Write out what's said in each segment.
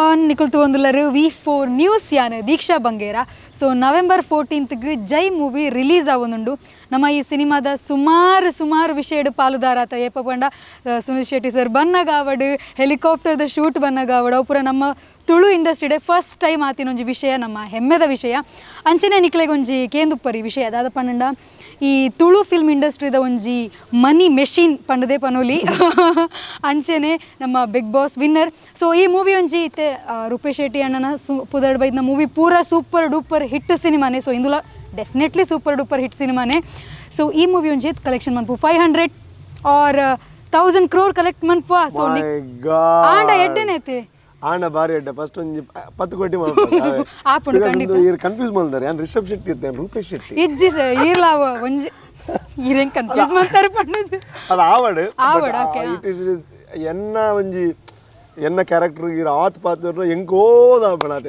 Everyone, ನಿಕುಲ್ ತೂವೊಂದುಲ್ಲರು V4 news. ಯಾನ್ ದೀಕ್ಷಾ ಬಂಗೇರ. ಸೊ ನವೆಂಬರ್ 14ಗೆ ಜೈ movie release ಆವೊಂದುಂಡು. ನಮ್ಮ ಈ ಸಿನಿಮಾದ ಸುಮಾರು ಸುಮಾರು ವಿಷಯಡ್ ಪಾಲುದಾರಾತ. ಏಪ ಪಂಡ ಸುನಿಲ್ ಶೆಟ್ಟಿ ಸರ್ ಬನ್ನಗಾವಡ್, ಹೆಲಿಕಾಪ್ಟರ್ದ ಶೂಟ್ ಬನ್ನಗಾವಡ್, ಅವು ಪೂರ ನಮ್ಮ ತುಳು ಇಂಡಸ್ಟ್ರಿಡೆ ಫಸ್ಟ್ ಟೈಮ್ ಆತಿನ ಒಂಜಿ ವಿಷಯ, ನಮ್ಮ ಹೆಮ್ಮೆದ ವಿಷಯ. ಅಂಚನೆ ನಿಕ್ಲೆಗೊಂಜಿ ಕೇಂದುಪ್ಪರಿ ವಿಷಯ ದಾದ ಪಂಡ, ಈ ತುಳು ಫಿಲ್ಮ್ ಇಂಡಸ್ಟ್ರಿದ ಒಂಜಿ ಮನಿ ಮೆಷಿನ್ ಪಂಡದೆ ಪನೋಲಿ. ಅಂಚೆನೆ ನಮ್ಮ big boss winner. So ಈ ಮೂವಿ ಒಂಜಿ ಇತ್ತೆ ರೂಪೇಶ್ ಶೆಟ್ಟಿ ಅಣ್ಣನ ಸು ಪುದರ್ಡ್ ಬೈದ್ನ ಮೂವಿ ಪೂರ super duper hit ಸಿನಿಮಾನೆ. So ಇಂದುಲ definitely super duper hit ಸಿನಿಮಾನೆ. So ಈ ಮೂವಿ ಒಂಜಿ ಕಲೆಕ್ಷನ್ ಮನ್ಪು, 500 or 1000 crore collect ಮನ್ಪುವ. So My God. ಆಂಡ ಎಡ್ಡೆನೈತೆ. ಆಂಡ ಬಾರಿ ಎಡ್ಡೆ. ಫಸ್ಟ್ ಒಂಜಿ 10 ಕೋಟಿ. ಆಪುಂಡು ಖಂಡಿತ. ಕನ್ಫ್ಯೂಸ್ ಮಾಡ್ತಾರೆ, ಯಾನ್ ರಿಷಬ್ ಶೆಟ್ಟಿ ಇತ್ತೆ, ರೂಪೇಶ್ ಶೆಟ್ಟಿ. ಇಜ್ಜಿ ಸರ್, ಈರ್ಲಾವ ಒಂಜಿ ಈರೇನ್ ಕನ್ಫ್ಯೂಸ್ ಮಾಡ್ತಾರೆ ಪಂಡದು. ಅದು ಆವಡ್. ಆವಡ್, okay. It is ಎನ್ನ ಒಂಜಿ ಎನ್ನ ಕ್ಯಾರೆಕ್ಟರ್ ಇರ ಆತ್ ಪಾತ್ರ ಎಂಕೋದ.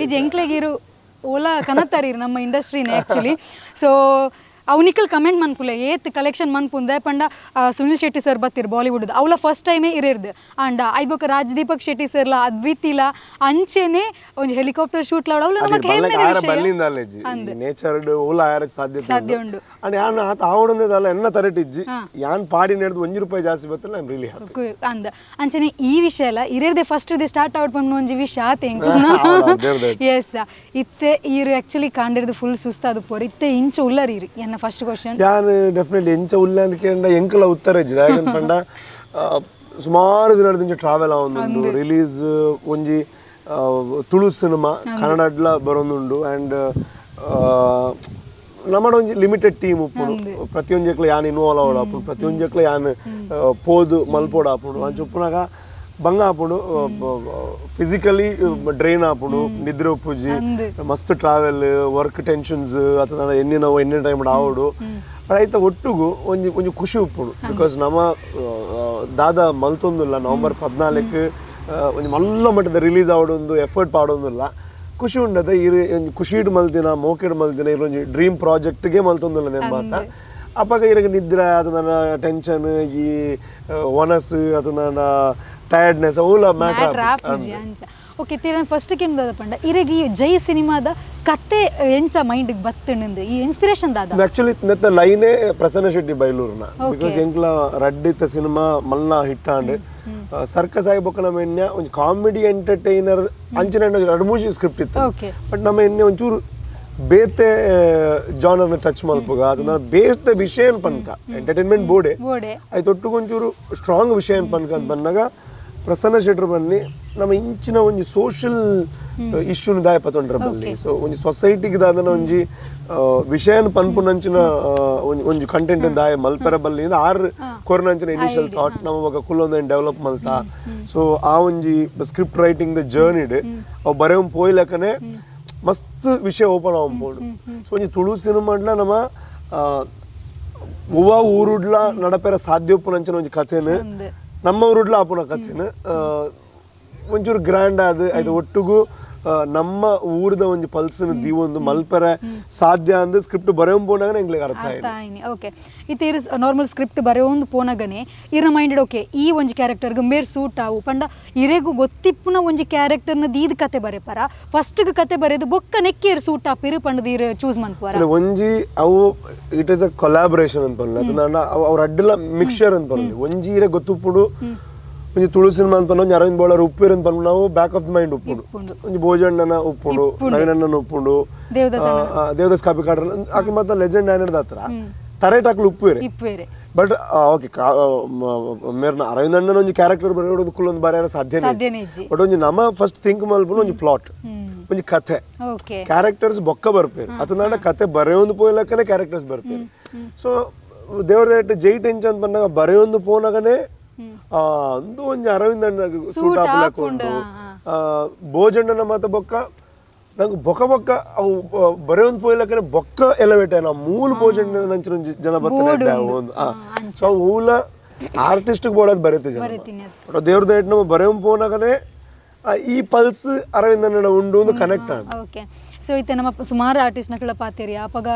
ಈ ಎಂಕ್ಲೆಗಿರು ಓಲಾ ಕನತಾರೀರ್ ನಮ್ಮ ಇಂಡಸ್ಟ್ರಿನೇ ಆ್ಯಕ್ಚುಲಿ. ಸೊ ಅವು ನಿಕಲ್ ಕಮೆಂಟ್ ಮನ್ಪುಲೆ, ಏತ್ ಕಲೆಕ್ಷನ್ ಮನ್ಪುಂದೆ ಪಂಡ. ಸುನಿಲ್ ಶೆಟ್ಟಿ ಸರ್ ಬತ್ತಿರ್ ಬಾಲಿವುಡ್, ಅವಲ ಫಸ್ಟ್ ಟೈಮೇ ಇರಿರ್ದು. ಆಂಡ ಐದ್ ಬೊಕ ರಾಜ್ ದೀಪಕ್ ಶೆಟ್ಟಿ ಸರ್ಲ ಅದ್ವಿತಿಲ, ಅಂಚೆನೆ ಒಂಜಿ ಹೆಲಿಕಾಪ್ಟರ್ ಶೂಟ್ ಅವಲ ನಮಕ್ ಹೆಮ್ಮೆದ ವಿಷಯ. ಬಲ್ಲಿಂದ ಅಲ್ಲೆಜ್ಜಿ ನೇಚರ್ ಓಲ ಆಯರಕ್ ಸಾಧ್ಯತೆ. ಸಾಧ್ಯ ಉಂಡು. ಅಂಡ್ ಯಾನ್ ಆತ ಆವಡೊಂದೇ ಅಲ್ಲ, ಎನ್ನ ತರಟಿಜ್ಜಿ. ಯಾನ್ ಪಾಡಿ ನೆಡ್ದು 1 ರೂಪಾಯಿ ಜಾಸ್ತಿ ಬತ್ತಲ್ಲ, I am really happy. ಅಂದ ಅಂಚನೆ ಈ ವಿಷಯ ಅಲ್ಲ, ಇರೇರ್ದೆ first the start out ಪಂಡ ಒಂಜಿ ವಿಷಯ ಆತ. ದೇವ್ರದೇ. ಎಸ್, ಇತ್ತೆ ಈರು ಆಕ್ಚುಲಿ ಕಾಂಡಿರ್ದು ಫುಲ್ ಸುಸ್ತಾದು ಪೋರ್. ಇತ್ತೆ ಇಂಚ ಉಲ್ಲರ್ ಈರು? ಎನ್ನ ಫಸ್ಟ್ ಕ್ವಶನ್. ಯಾನ್ ಡೆಫಿನೆಟ್ಲಿ ಎಂಚ ಉಲ್ಲ ಅಂತ ಕೇಂಡ ಎಂಕಲ ಉತ್ತರ ಇಜ್ಜಿ. ಯಾಕಂತ ಪಂಡ ಸುಮಾರು ದಿನದಿಂದ ಟ್ರಾವೆಲ್ ಆವೊಂದುಂಡು. ರಿಲೀಸ್ ಒಂಜಿ ತುಳು ಸಿನಿಮಾ ಕನ್ನಡಡ್ಲ ಬರೊಂದುಂಡು. ಆ್ಯಂಡ್ ನಮ್ಮಡ ಒಂಜಿ ಲಿಮಿಟೆಡ್ ಟೀಮ್ ಉಪ್ಪುಂಡು. ಪ್ರತಿಯೊಂಜಕ್ಲ ಯಾನ್ ಇನ್ವಾಲ್ವ್ ಆವೊಡು ಆಪುಂಡು, ಪ್ರತಿಯೊಂಜಕ್ಲ ಯಾನ್ ಪೋದು ಮಲ್ಪೊಡು ಆಪುಂಡು. ಅಂಚ ಉಪ್ಪುನಗ ಬಂಗ ಆಪುಂಡು, ಫಿಸಿಕಲಿ ಡ್ರೈನ್ ಆಪುಂಡು, ನಿದ್ರೆ ಉಪ್ಪುಜಿ. ಮಸ್ತ್ travel, work tensions, ಅಥವಾ ಎಣ್ಣೆ ನಾವು ಎಣ್ಣೆ ಟೈಮ್ ಆವೊಡು. ಐತ ಒಟ್ಟುಗು ಒಂಜಿ ಒಂಜಿ ಖುಷಿ ಉಪ್ಪುಂಡು, because ನಮ್ಮ ದಾದ ಮಲ್ತೊಂದುಲ್ಲ, ನವೆಂಬರ್ 14 ಒಂಜಿ ಮಲ್ಲ ಮಟ್ಟದ ರಿಲೀಸ್ ಆವಡೊಂದು ಎಫರ್ಟ್ ಪಾಡೊಂದುಲ್ಲ, ಖುಷಿ ಉಂಡದ. ಇರು ಒಂಜಿ ಖುಷಿಡ್ ಮಲ್ತಿನ, ಮೋಕೆಡ್ ಮಲ್ತಿನ, ಇರು ಒಂಜಿ ಡ್ರೀಮ್ ಪ್ರಾಜೆಕ್ಟ್ಗೆ ಮಲ್ತೊಂದುಲ್ಲ ನೆಂಬಾತ. ಅಪಗ ಇರಗ ನಿದ್ರೆ ಅದು ನನ್ನ ಟೆನ್ಷನ್, ಈ ಒನಸ್ ಅದು ನನ್ನ ಟಯರ್ಡ್ನೆಸ್ ಅವುಲ ಮ್ಯಾಟ್ರ್. ಮ್ಯಾಟ್ರ್ ಆಪುಜಿ ಅಂಚ. ಓಕೆ, ತೀರನ್ ಫಸ್ಟ್ ಕೇಂದ್ರ ಪಂಡ, ಇರೆಗ್ ಈ ಜೈ ಸಿನಿಮಾದ ಕತೆ ಎಂಚ ಮೈಂಡ್ ಬತ್ತಂಡು, ಈ ಇನ್ಸ್ಪಿರೇಷನ್ ದಾದ? ಆಕ್ಚುಲಿ ನೆತ್ತ ಲೈನೇ ಪ್ರಸನ್ನ ಶೆಟ್ಟಿ ಬೈಲೂರ್ನ. Because ಎಂಕ್ಲ ರಡ್ಡಿತ್ತ ಸಿನಿಮಾ ಮಲ್ಲ ಹಿಟ್ ಆಂಡ್. ಸರ್ಕಸ್ ಆಗಿ ಬೊಕ್ಕ ನಮ್ಮ ಎಣ್ಣೆ ಒಂಜಿ ಕಾಮಿಡಿ ಎಂಟರ್ಟೈನರ್ ಅಂಚಿನ ಎರಡು ಮೂಜಿ ಸ್ಕ್ರಿಪ್ಟ್ ಇತ್ತು. ಬಟ್ ನಮ್ಮ ಎಣ್ಣೆ ಒಂಚೂರು ಬೇತೆ ಜಾನರ್ನ ಟಚ್ ಮಲ್ಪುಗ, ಅದನ್ನ ಬೇತೆ ವಿಷಯ ಪನ್ಕ, ಎಂಟರ್ಟೈನ್ಮೆಂಟ್ ಬೋಡೆ. ಬೋಡೆ. ಆಯ್ತು, ಒಟ್ಟುಗೊಂಚೂರು ಸ್ಟ್ರಾಂಗ್ ವಿಷಯ ಪನ್ಕ ಅಂತ ಬಂದಾಗ ಪ್ರಸನ್ನ ಶೆಟ್ರು ಬನ್ನಿ, ನಮ್ಮ ಇಂಚಿನ ಒಂಜಿ ಸೋಷಿಯಲ್ ಇಶ್ಯೂನ ದಾಯ ಪತೊಂಡ್ರ ಬಲ್ಲಿ, ಸೊ ಒಂಜಿ ಸೊಸೈಟಿಗೆ ದಾದನ ಒಂಜಿ ವಿಷಯನ ಪನ್ಪುನಂಚಿನ ಒಂಜಿ ಒಂಜಿ ಕಂಟೆಂಟ್ ದಾಯ ಮಲ್ಪೆರ ಬಲ್ಲಿ ಇಂದ ಆರ್ ಕೊರ್ನಂಚಿನ ಇನಿಷಿಯಲ್ ಥಾಟ್ ನಮ್ಮ ಬೊಕ ಕುಲ್ಲೊಂದು ಡೆವಲಪ್ ಮಲ್ತ. ಸೊ ಆ ಒಂಜಿ ಸ್ಕ್ರಿಪ್ಟ್ ರೈಟಿಂಗ್ ದ ಜರ್ನಿಡ್ ಅವು ಬರೆಯಂ ಪೋಯ್ಲಕನೆ ಮಸ್ತ್ ವಿಷಯ ಓಪನ್ ಆವಂಪೋಡು. ಸೊ ಒಂಜಿ ತುಳು ಸಿನಿಮಾಡ್ಲ ನಮ್ಮ ಒವ್ವ ಊರುಡ್ಲ ನಡಪೆರ ಸಾಧ್ಯ ಉಪ್ಪುನಂಚಿನ ಒಂಜಿ ಕಥೆನ, ನಮ್ಮ ಊರುಡ್ಲ ಆಪುನ ಕಥೆನ ಒಂಚೂರು ಗ್ರ್ಯಾಂಡ್ ಆದ್ ಐತ ಒಟ್ಟುಗು ನಮ್ಮ ಊರದ ಒಂಜಿ ಪಲ್ಸ್ನ ದೀವೊಂದು ಮಲ್ಪೆರೆ ಸಾಧ್ಯ ಅಂದ್ ಸ್ಕ್ರಿಪ್ಟ್ ಬರೆಯಂ ಪೋನಾಗ ಎಂಗ್ಲಿಗ್ ಅರ್ಥ ಆಯ್ತು. ಅರ್ಥ ಆಯ್ನಿ. ಓಕೆ, ಇತ್ತೆ ಇರ್ ನಾರ್ಮಲ್ ಸ್ಕ್ರಿಪ್ಟ್ ಬರೆಯೊಂದು ಪೋನಗನೆ ಇರ ಮೈಂಡೆಡ್ ಓಕೆ, ಈ ಒಂಜಿ ಕ್ಯಾರೆಕ್ಟರ್ಗೆ ಮೇರ್ ಸೂಟ್ ಆವು ಪಂಡ, ಇರೆಗು ಗೊತ್ತಿಪ್ಪುನ ಒಂಜಿ ಕ್ಯಾರೆಕ್ಟರ್ನ ದೀದ್ ಕತೆ ಬರೆಪರ, ಫಸ್ಟ್ಗೆ ಕತೆ ಬರೆದು ಬೊಕ್ಕ ನೆಕ್ಕೇರ್ ಸೂಟ್ ಆಪಿರು ಪಂಡದು ಇರ್ ಚೂಸ್ ಮನ್ಪುವರ? ಇಲ್ಲ, ಒಂಜಿ ಅವು it is a collaboration ಅಂತ ಪನ್ಲೆ, ಅಥವಾ ಅವ್ರ ಅಡ್ಡಲ ಮಿಕ್ಸ್ಚರ್ ಅಂತ ಪನ್ಲೆ. ಒಂಜಿ ಇರೆ ಗೊತ್ತುಪ್ಪುಡು ಒಂಜಿ ತುಳು ಸಿನಿಮಾ ಅಂತ ಒಂಜಿ ಅರವಿಂದ್ ಬೋಳಾರ್ ಉಪ್ಪೇರ್ ಅಂತ ಪನ್ಪು ನಾವು back of the mind ಉಪ್ಪುಂಡು. ಇಪ್ಪುಂಡು. ಒಂಜಿ ಭೋಜಣ್ಣನ ಉಪ್ಪುಂಡು, ನವೀನಣ್ಣನ ಉಪ್ಪುಂಡು. ದೇವದಾಸ್. ದೇವದಾಸ್ ಕಾಪಿಕಾಡ್ರ ಅಕ್ಲು ಮಾತ ಲೆಜೆಂಡ್ ಆಯ್ನದ ಹತ್ರ ತರೇಟ್ ಅಕ್ಲು ಉಪ್ಪುವೇರೆ. ಇಪ್ಪುವೇರೆ. ಬಟ್ ಓಕೆ, ಮೇರ್ನ ಅರವಿಂದ್ ಅಣ್ಣನ ಒಂಜಿ ಕ್ಯಾರೆಕ್ಟರ್ ಬರೆಯೋದು ಕುಲ್ಲೊಂದು ಬರೆಯರ ಸಾಧ್ಯನೇ. ಸಾಧ್ಯನೇ ಇಜ್ಜಿ. ಬಟ್ ಒಂಜಿ ನಮ್ಮ ಫಸ್ಟ್ ಥಿಂಕ್ ಮಲ್ಪುನ ಒಂಜಿ ಪ್ಲಾಟ್, ಒಂಜಿ ಕಥೆ. ಕ್ಯಾರೆಕ್ಟರ್ಸ್ ಬೊಕ್ಕ ಬರ್ಪೇರು, ಅತನಾಡ ಕತೆ ಬರೆಯೊಂದು ಪೋಯ್ಲಕ್ಕನೆ ಕ್ಯಾರೆಕ್ಟರ್ಸ್ ಬರ್ಪೇರು. ಸೊ ದೇವರ ಜೈ ಟೆನ್ಷನ್ ಅಂತ ಬಂದಾಗ ಬರೆಯೊಂದು ಪೋನಗನೆ ಅಂದು ಒಂಜಿ ಅರವಿಂದ್ ಅಣ್ಣ ಸೂಟ್ ಆಪುಲಕ ಉಂಡು. ಭೋಜಣ್ಣನ ಮಾತ ಬೊಕ್ಕ ನಂಗೆ ಬೊಕ ಬೊಕ್ಕ ಅವು ಬರೆಯೊಂದು ಪೋಯ್ಲಕ್ಕನೆ ಬೊಕ್ಕ ಎಲಿವೇಟ್ ಆಯ್ನ ಮೂಲ ಭೋಜಣ್ಣ ನಂಚಿನ ಒಂಜಿ ಜನ ಬತ್ತನೆ. ಸೊ ಅವು ಊಲ ಆರ್ಟಿಸ್ಟ್ ಬೋಡೋದು ಬರೀತೆ ಜನ. ಬರೀತೀನಿ ಅದು. ಬಟ್ ದೇವ್ರ ದಯಟ್ ನಮ್ಮ ಬರೆಯೊಂದು ಪೋನಗನೆ ಈ ಪಲ್ಸ್ ಅರವಿಂದ್ ಅಣ್ಣನ ಉಂಡು ಒಂದು ಕನೆಕ್ಟ್ ಆಂಡ್. Okay. So ಇತ್ತೆ ನಮ್ಮ ಸುಮಾರು ಆರ್ಟಿಸ್ಟ್ ನಕಲ ಪಾತೇರಿ ಅಪಗ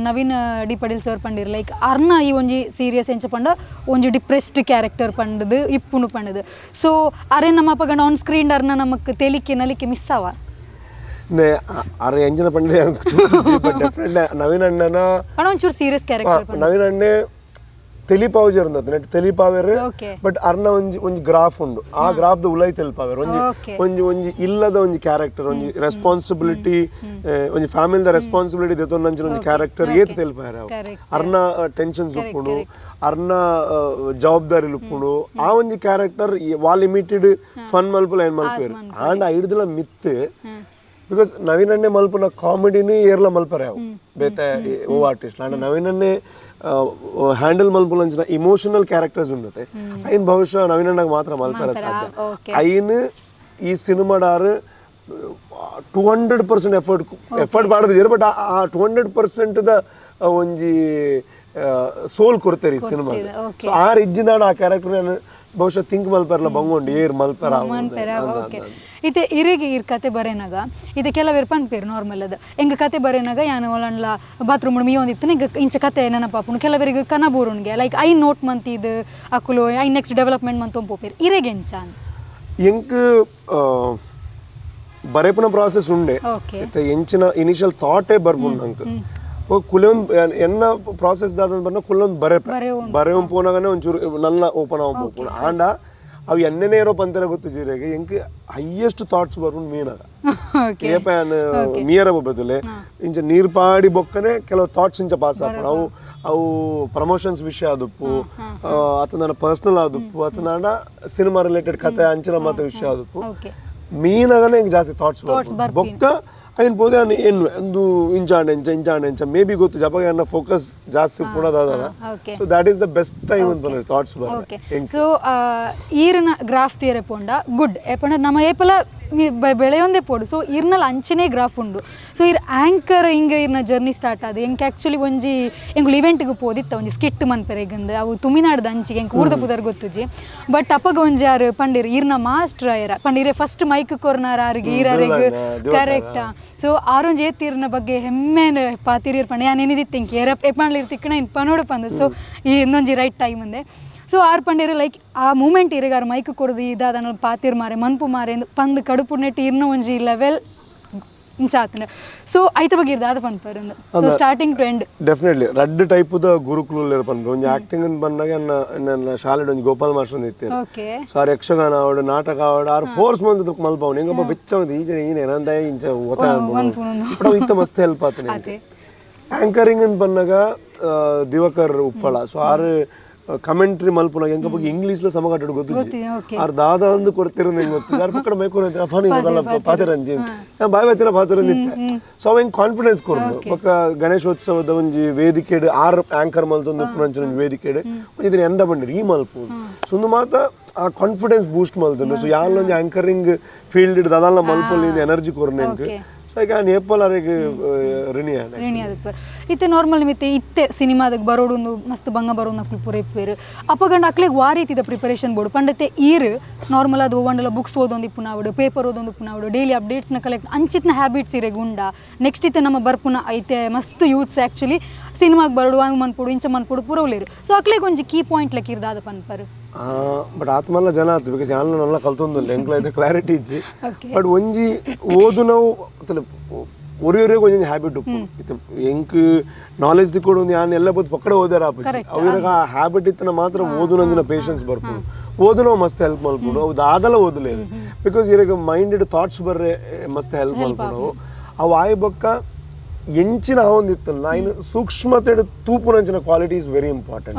ನವೀನ್ ಡಿ ಪಡೀಲ್ ಸರ್ ಪಂಡಿರ್ ಲೈಕ್ ಅರ್ನ ಈ ಒಂಜಿ ಸೀರಿಯಸ್ ಎಂಚ ಪಂಡ ಒಂಜಿ ಡಿಪ್ರೆಸ್ಡ್ ಕ್ಯಾರೆಕ್ಟರ್ ಪಂಡದು ಇಪ್ಪುನು ಪಂಡದು. ಸೊ ಅರೆ ನಮ್ಮ ಅಪಗಂಡ ಆನ್ ಸ್ಕ್ರೀನ್ ಅರ್ನ ನಮಕ್ ತೆಲಿಕೆ ನಲಿಕೆ ಮಿಸ್ ಆವ. ಅರೆ ಎಂಜಿನ ಪಂಡ್ರೆ ಬಟ್ ಡೆಫಿನೆಟ್ಲಿ ನವೀನ್ ಅಣ್ಣನ ಪಂಡ ಒಂಚೂರು ಸೀರಿಯಸ್ ಕ್ಯಾರೆಕ್ಟರ್. ನವೀನ್ ಅಣ್ಣೆ ತೆಲಿಪಾವುಜರ್ ನೆಟ್ ತೆಲಿಪಾವೆರ್. ಬಟ್ ಅರ್ನ ಒಂಜಿ ಒಂಜಿ ಗ್ರಾಫ್ ಉಂಡು, ಆ ಗ್ರಾಫ್ ದ ಉಲೈ ತೆಲಿಪಾವೆರ್. ಒಂಜಿ ಒಂಜಿ ಒಂಜಿ ಇಲ್ಲದ ಒಂಜಿ ಕ್ಯಾರೆಕ್ಟರ್, ಒಂಜಿ ರೆಸ್ಪಾನ್ಸಿಬಿಲಿಟಿ, ಒಂಜಿ ಫ್ಯಾಮಿಲಿದ ರೆಸ್ಪಾನ್ಸಿಬಿಲಿಟಿ ದೆತೊಂದಂಚಿನ ಒಂಜಿ ಕ್ಯಾರೆಕ್ಟರ್ ಏತ್ ತೆಲಿಪಾವೆರ್ ಅವು. ಅರ್ನ ಟೆನ್ಷನ್ಸ್ ಉಪ್ಪುಂಡು, ಅರ್ನ ಜವಾಬ್ದಾರಿ ಉಪ್ಪುಂಡು. ಆ ಒಂಜಿ ಕ್ಯಾರೆಕ್ಟರ್ ವಾ ಲಿಮಿಟೆಡ್ ಫನ್ ಮಲ್ಪುಲ ಏನ್ ಮಲ್ಪೇರು ಆಂಡ ಐಡ್ದಲ ಮಿತ್. Because Naveen ಅಣ್ಣೆ ಮಲ್ಪುನ ಕಾಮಿಡಿನಿ ಏರ್ಲ ಮಲ್ಪರೆ ಅವು ಬೇತೆ ಓ ಆರ್ಟಿಸ್ಟ್. ಆಂಡ ನವೀನ್ ಅಣ್ಣೆ ಹ್ಯಾಂಡಲ್ ಮಲ್ಪುನಂಚಿನ ಇಮೋಷನಲ್ ಕ್ಯಾರೆಕ್ಟರ್ಸ್ ಉಂಡತೆ ಐನ್ ಬಹುಶಃ ನವೀನ್ ಅಣ್ಣಗೆ ಮಾತ್ರ ಮಲ್ಪರ ಸಾಧ್ಯ. ಐನ್ ಈ ಸಿನಿಮಾಡಾರು 200% ಎಫರ್ಟ್ ಎಫರ್ಟ್ ಮಾಡಿದ್ರೆ, ಬಟ್ ಆ 200% the ಒಂಜಿ ಸೋಲ್ ಕೊಡ್ತಾರೆ ಈ ಸಿನಿಮಾ. ಸೊ ಆ ಇಜ್ಜಿಂದಾಡ ಆ ಕ್ಯಾರೆಕ್ಟರ್ ಬಹುಶಃ ಥಿಂಕ್ ಮಲ್ಪೆರ್ಲ ಬಂಗೊಂಡು ಏರ್ ಮಲ್ಪೆರ. ಇತ್ತೆ ಇರಿಗೆ ಇರ್ ಕತೆ ಬರೇನಾಗ ಇದು ಕೆಲವರು ಪನ್ಪೇರು ನಾರ್ಮಲ್ ಅದು ಎಂಗ ಕತೆ ಬರೇನಾಗ ಯಾನ್ ಒಳನ್ಲ ಬಾತ್ರೂಮ್ ಮೀಯೊಂದಿತ್ತು ಎಂಗ ಇಂಚ ಕತೆ ನೆನಪಾಪುಂಡು. ಕೆಲವರಿಗೆ ಕನ ಬೂರುನ್ಗೆ like I note ಮಂತಿದ್ ಅಕುಲು I next development ಮಂತ್ ಪೋಪೇರು ಇರೆಗೆ ಎಂಚ. ಎಂಕ್ ಬರೆಪುನ ಪ್ರಾಸೆಸ್ ಉಂಡೆ ಎಂಚಿನ ಇನಿಷಿಯಲ್ ಥಾಟೇ ಬರ್ಪುಂಡು ನಂಗೆ. ಕುಲೊಂದು ಎನ್ನ ಪ್ರಾಸೆಸ್ ದಾದ ಬಣ್ಣ ಕುಲೊಂದು ಬರೆಪ ಬರೆಯಂ ಪೋನಾಗನೆ ಒಂಚೂರು ನನ್ನ ಓಪನ್ ಆಗ ಪೋಪುಂಡು. ಆಂಡ ಅವು ಎಣ್ಣೆನೇ ಇರೋ ಪಂತೆರ ಗೊತ್ತು ಜೀರೆಗೆ ಎಂಕ್ ಹೈಯೆಸ್ಟ್ ಥಾಟ್ಸ್ ಬರ್ಪುಂಡು ಮೀನಾಗ. ಏಪ ಮೀಯರ ಬದಲೆ ಇಂಚ ನೀರು ಪಾಡಿ ಬೊಕ್ಕನೆ ಕೆಲವು ಥಾಟ್ಸ್ ಇಂಚ ಪಾಸ್ ಆಪುಂಡು. ಅವು ಅವು ಪ್ರಮೋಷನ್ಸ್ ವಿಷಯ ಆದುಪ್ಪು, ಅಥವಾ ನನ್ನ ಪರ್ಸನಲ್ ಆದುಪ್ಪು, ಅಥವಾ ನನ್ನ ಸಿನಿಮಾ ರಿಲೇಟೆಡ್ ಕತೆ ಅಂಚಿನ ಮಾತ ವಿಷಯ ಆದುಪ್ಪು. ಮೀನಾಗನೆ ಎಂಕ್ ಜಾಸ್ತಿ ಥಾಟ್ಸ್ ಬರ್ಪುಂಡು. ಬೊಕ್ಕ ಐನ್ ಪೋದೆ ಏನು ಒಂದು ಇಂಚಾಂಡ ಎಂಚ ಇಂಚಾಂಡ ಎಂಚ ಮೇ ಬಿ ಗೊತ್ತು ಜಪಗ ಎನ್ನ ಫೋಕಸ್ ಜಾಸ್ತಿ ಉಪ್ಪುಣದಾದಲ್ಲ. So that is the best time ಅಂತ ಬಂದ್ರೆ ಥಾಟ್ಸ್ ಬರ್ರೆ. ಸೊ ಈರಿನ ಗ್ರಾಫ್ ತೀರೆ ಪೋಂಡ ಗುಡ್ ಏಪಂಡ ನಮ್ಮ ಏಪಲ ಬೆಳೆಯೊಂದೇ ಪೋಡು. ಸೊ ಇರ್ನಲ್ಲಿ ಅಂಚನೆ ಗ್ರಾಫ್ ಉಂಡು. ಸೊ ಇರ್ ಆ್ಯಂಕರ್ ಹಿಂಗೆ ಇರ್ನ ಜರ್ನಿ ಸ್ಟಾರ್ಟ್ ಆದ ಎಂಕ್ ಆ್ಯಕ್ಚುಲಿ ಒಂಜಿ ಎಂಕುಲು ಇವೆಂಟ್ಗೆ ಪೋದಿತ್ತ ಒಂಜಿ ಸ್ಕಿಟ್ ಮನ್ಪೆರೆಗಂದು ಅವು ತುಮಿನಾಡ್ದ ಅಂಚಿಗೆ ಎಂಕ್ ಊರ್ದ ಪುದರ್ ಗೊತ್ತುಜಿ. ಬಟ್ ಅಪ್ಪಗ ಒಂಜಿ ಯಾರು ಪಂಡಿರ್ ಇರ್ನ ಮಾಸ್ಟರ್ ಆಯರ ಪಂಡಿರೆ ಫಸ್ಟ್ ಮೈಕ್ ಕೊರ್ನಾರ ಆರಿಗೆ ಈರಾರಿಗೆ ಕರೆಕ್ಟಾ. ಸೊ ಆರೊಂಜಿ ಏತಿರ್ನ ಬಗ್ಗೆ ಹೆಮ್ಮೆನ ಪಾತಿರಿರ್ ಪಂಡ ಯಾನ್ ಏನಿದಿತ್ತು ಇಂಕ್ ಏರ ಎಪ್ಪಂಡ್ಲಿರ್ ತಿಕ್ಕಣ ಇನ್ ಪನೋಡು ಪಂದು. ಸೊ ಈ ಇನ್ನೊಂಜಿ ರೈಟ್ ಟೈಮ್ ಅಂದೆ. ಸೊ ಆರ್ ಪಂಡೇರು ಲೈಕ್ ಆ ಮೂಮೆಂಟ್ ಇರೆಗಾರ ಮೈಕ್ ಕೊಡ್ದು ಇದಾದ ಪಾತಿರ್ ಮಾರೆ ಮನ್ಪು ಮಾರೆ ಪಂದು ಕಡುಪು ನೆಟ್ಟು ಇರ್ನ ಒಂಜಿ ಲೆವೆಲ್ ಇಂಚಾತನ. ಸೊ ಐತ ಬಗ್ಗೆ ಇರ್ದಾದ ಪನ್ಪರ್ so starting to end. Definitely ರಡ್ಡ್ ಟೈಪುದ ಗುರುಕುಲು ಪನ್ಪು. ಒಂಜಿ ಆಕ್ಟಿಂಗ್ ಅಂತ ಬಂದಾಗ ನನ್ನ ಶಾಲೆಡ್ ಒಂಜಿ ಗೋಪಾಲ್ ಮಾಸ್ಟರ್ ಅಂತ ಇತ್ತೇನೆ. ಸೊ ಆರ್ ಯಕ್ಷಗಾನ ಆವಡು ನಾಟಕ ಆವಡು ಆರ್ ಫೋರ್ಸ್ ಮಂತ್ ಮಲ್ಪವನು ಹೆಂಗಪ್ಪ ಬೆಚ್ಚ ಈಜ ಈನ ಏನಂದ ಇಂಚ ಓತಾ ಬಟ್ ಅವು ಇತ್ತ ಮಸ್ತ್ ಹೆಲ್ಪ್ ಆತನೆ. ಆಂಕರಿಂಗ್ ಅಂತ ಬಂದಾಗ Diwakar Uppala so R commentary ಮಲ್ಪುನಾಗ ಎಂಕ ಬಗ್ಗೆ ಇಂಗ್ಲೀಷ್ಲ ಸಮಗಟ್ಟಡು ಗೊತ್ತು ಆರ್ ದಾದ ಅಂದು ಕೊರ್ತಿರೋದು ಹೆಂಗೆ ಗೊತ್ತು ಯಾರು ಪಕ್ಕಡ ಮೈಕೂರ ಪಾನಿ ಪಾತಿರಂಜಿ ಬಾಯ್ ಬಾಯ್ತಿನ ಪಾತಿರಂದಿತ್ತೆ. ಸೊ ಅವ ಹೆಂಗೆ ಕಾನ್ಫಿಡೆನ್ಸ್ ಕೊರ್ದು ಬೊಕ್ಕ ಗಣೇಶೋತ್ಸವದ ಒಂಜಿ ವೇದಿಕೆಡ್ ಆರ್ ಆಂಕರ್ ಮಲ್ತೊಂದು ಉಪ್ಪುನಂಚಿನ ಒಂಜಿ ವೇದಿಕೆಡ್ ಒಂಜಿ ಇದನ್ನ ಎಂದ ಬಂಡಿರಿ ಈ ಮಲ್ಪು. ಸೊ ಒಂದು ಮಾತ ಆ ಕಾನ್ಫಿಡೆನ್ಸ್ ಬೂಸ್ಟ್ ಮಲ್ತುಂಡು. ಸೊ ಯಾಲ ಒಂಜಿ ಆಂಕರಿಂಗ್ ಫೀಲ್ಡ್ ದಾದಲ್ಲ ಮಲ್ಪೊಲಿ ಎನರ್ಜಿ ಕೊರ್ನೆ ಎಂಕ್. ಸೊ ಈಗ ನೇಪಾಲ್ ಅರೆಗ್ ಋಣಿ ಋಣಿ ಅದಕ್ಕೆ ಇತ್ತೆ ನಾರ್ಮಲ್ ನಿಮಿತ್ತೆ ಇತ್ತೆ ಸಿನಿಮಾದಾಗ ಬರೋಡು ಮಸ್ತ್ ಬಂಗ ಬರೋದು ನಕ್ಲು ಪೂರ ಇಪ್ಪೇರು ಅಪ್ಪಗಂಡ ಅಕ್ಲೆಗ್ ವಾ ರೀತಿದ ಪ್ರಿಪರೇಷನ್ ಬೋಡು ಪಂಡತೆ ಈರ್ ನಾರ್ಮಲ್ ಅದು ಒವಂಡಲ ಬುಕ್ಸ್ ಓದೊಂದು ಇಪ್ಪುನಾವಡು ಪೇಪರ್ ಓದೊಂದು ಇಪ್ಪುನಾವಡು ಡೈಲಿ ಅಪ್ಡೇಟ್ಸ್ನ ಕಲೆಕ್ಟ್ ಅಂಚಿತ್ನ ಹ್ಯಾಬಿಟ್ಸ್ ಇರೆಗ್ ಉಂಡ. ನೆಕ್ಸ್ಟ್ ಇತ್ತೆ ನಮ್ಮ ಬರ್ಪುನ ಐತೆ ಮಸ್ತ್ ಯೂತ್ಸ್ ಆ್ಯಕ್ಚುಲಿ ಸಿನಿಮಾಗ್ ಬರೋಡು ಅವು ಮನ್ಪೊಡು ಇಂಚ ಮನ್ಪೊಡು ಪೂರ ಉಲ್ಲೇರು. ಸೊ ಅಕ್ಲೆಗ್ ಒಂಜಿ ಕೀ ಪಾಯಿಂಟ್ ಲೆಕ್ಕ ಇರ್ದಾದ ಪನ್ಪರು. ಬಟ್ ಆತ್ಮಲ್ಲ ಜನ ಆತು because ಯಾನ್ ನಲ್ಲ ಕಲ್ತೊಂದುಲ್ಲ ಎಂಕ್ಲ ಐತೆ ಕ್ಲಾರಿಟಿ ಇಜ್ಜಿ. ಬಟ್ ಒಂಜಿ ಓದು ನಾವು ಒರಿ ಒರಿಯಗ್ ಒಂಜಿ ಹ್ಯಾಬಿಟ್ ಉಪ್ಪು ಇತ್ತೆ ಎಂಕ್ ನಾಲೆಜ್ ದಿಕ್ಕೊಡು ಒಂದು ಯಾನ್ ಎಲ್ಲ ಬೋದು ಪಕ್ಕಡ ಓದಾರ ಆಪುಜಿ ಅವಿರಾಗ ಆ ಹ್ಯಾಬಿಟ್ ಇತ್ತನ ಮಾತ್ರ ಓದುನಂಜಿನ ಪೇಷನ್ಸ್ ಬರ್ಪುಂಡು. ಓದುನವು ಮಸ್ತ್ ಹೆಲ್ಪ್ ಮಲ್ಪುಂಡು ಅವು ದಾದಲ ಓದలేదు because ಇರಗ minded thoughts ಬರ್ರೆ ಮಸ್ತ್ ಹೆಲ್ಪ್ ಮಲ್ಪುಂಡು. ಅವು ಆಯ್ ಬೊಕ್ಕ ಎಂಚಿನ ಆವೊಂದಿತ್ತಲ್ಲ ಐನ್ ಸೂಕ್ಷ್ಮತೆ ತೂಪುನಂಚಿನ quality is very important.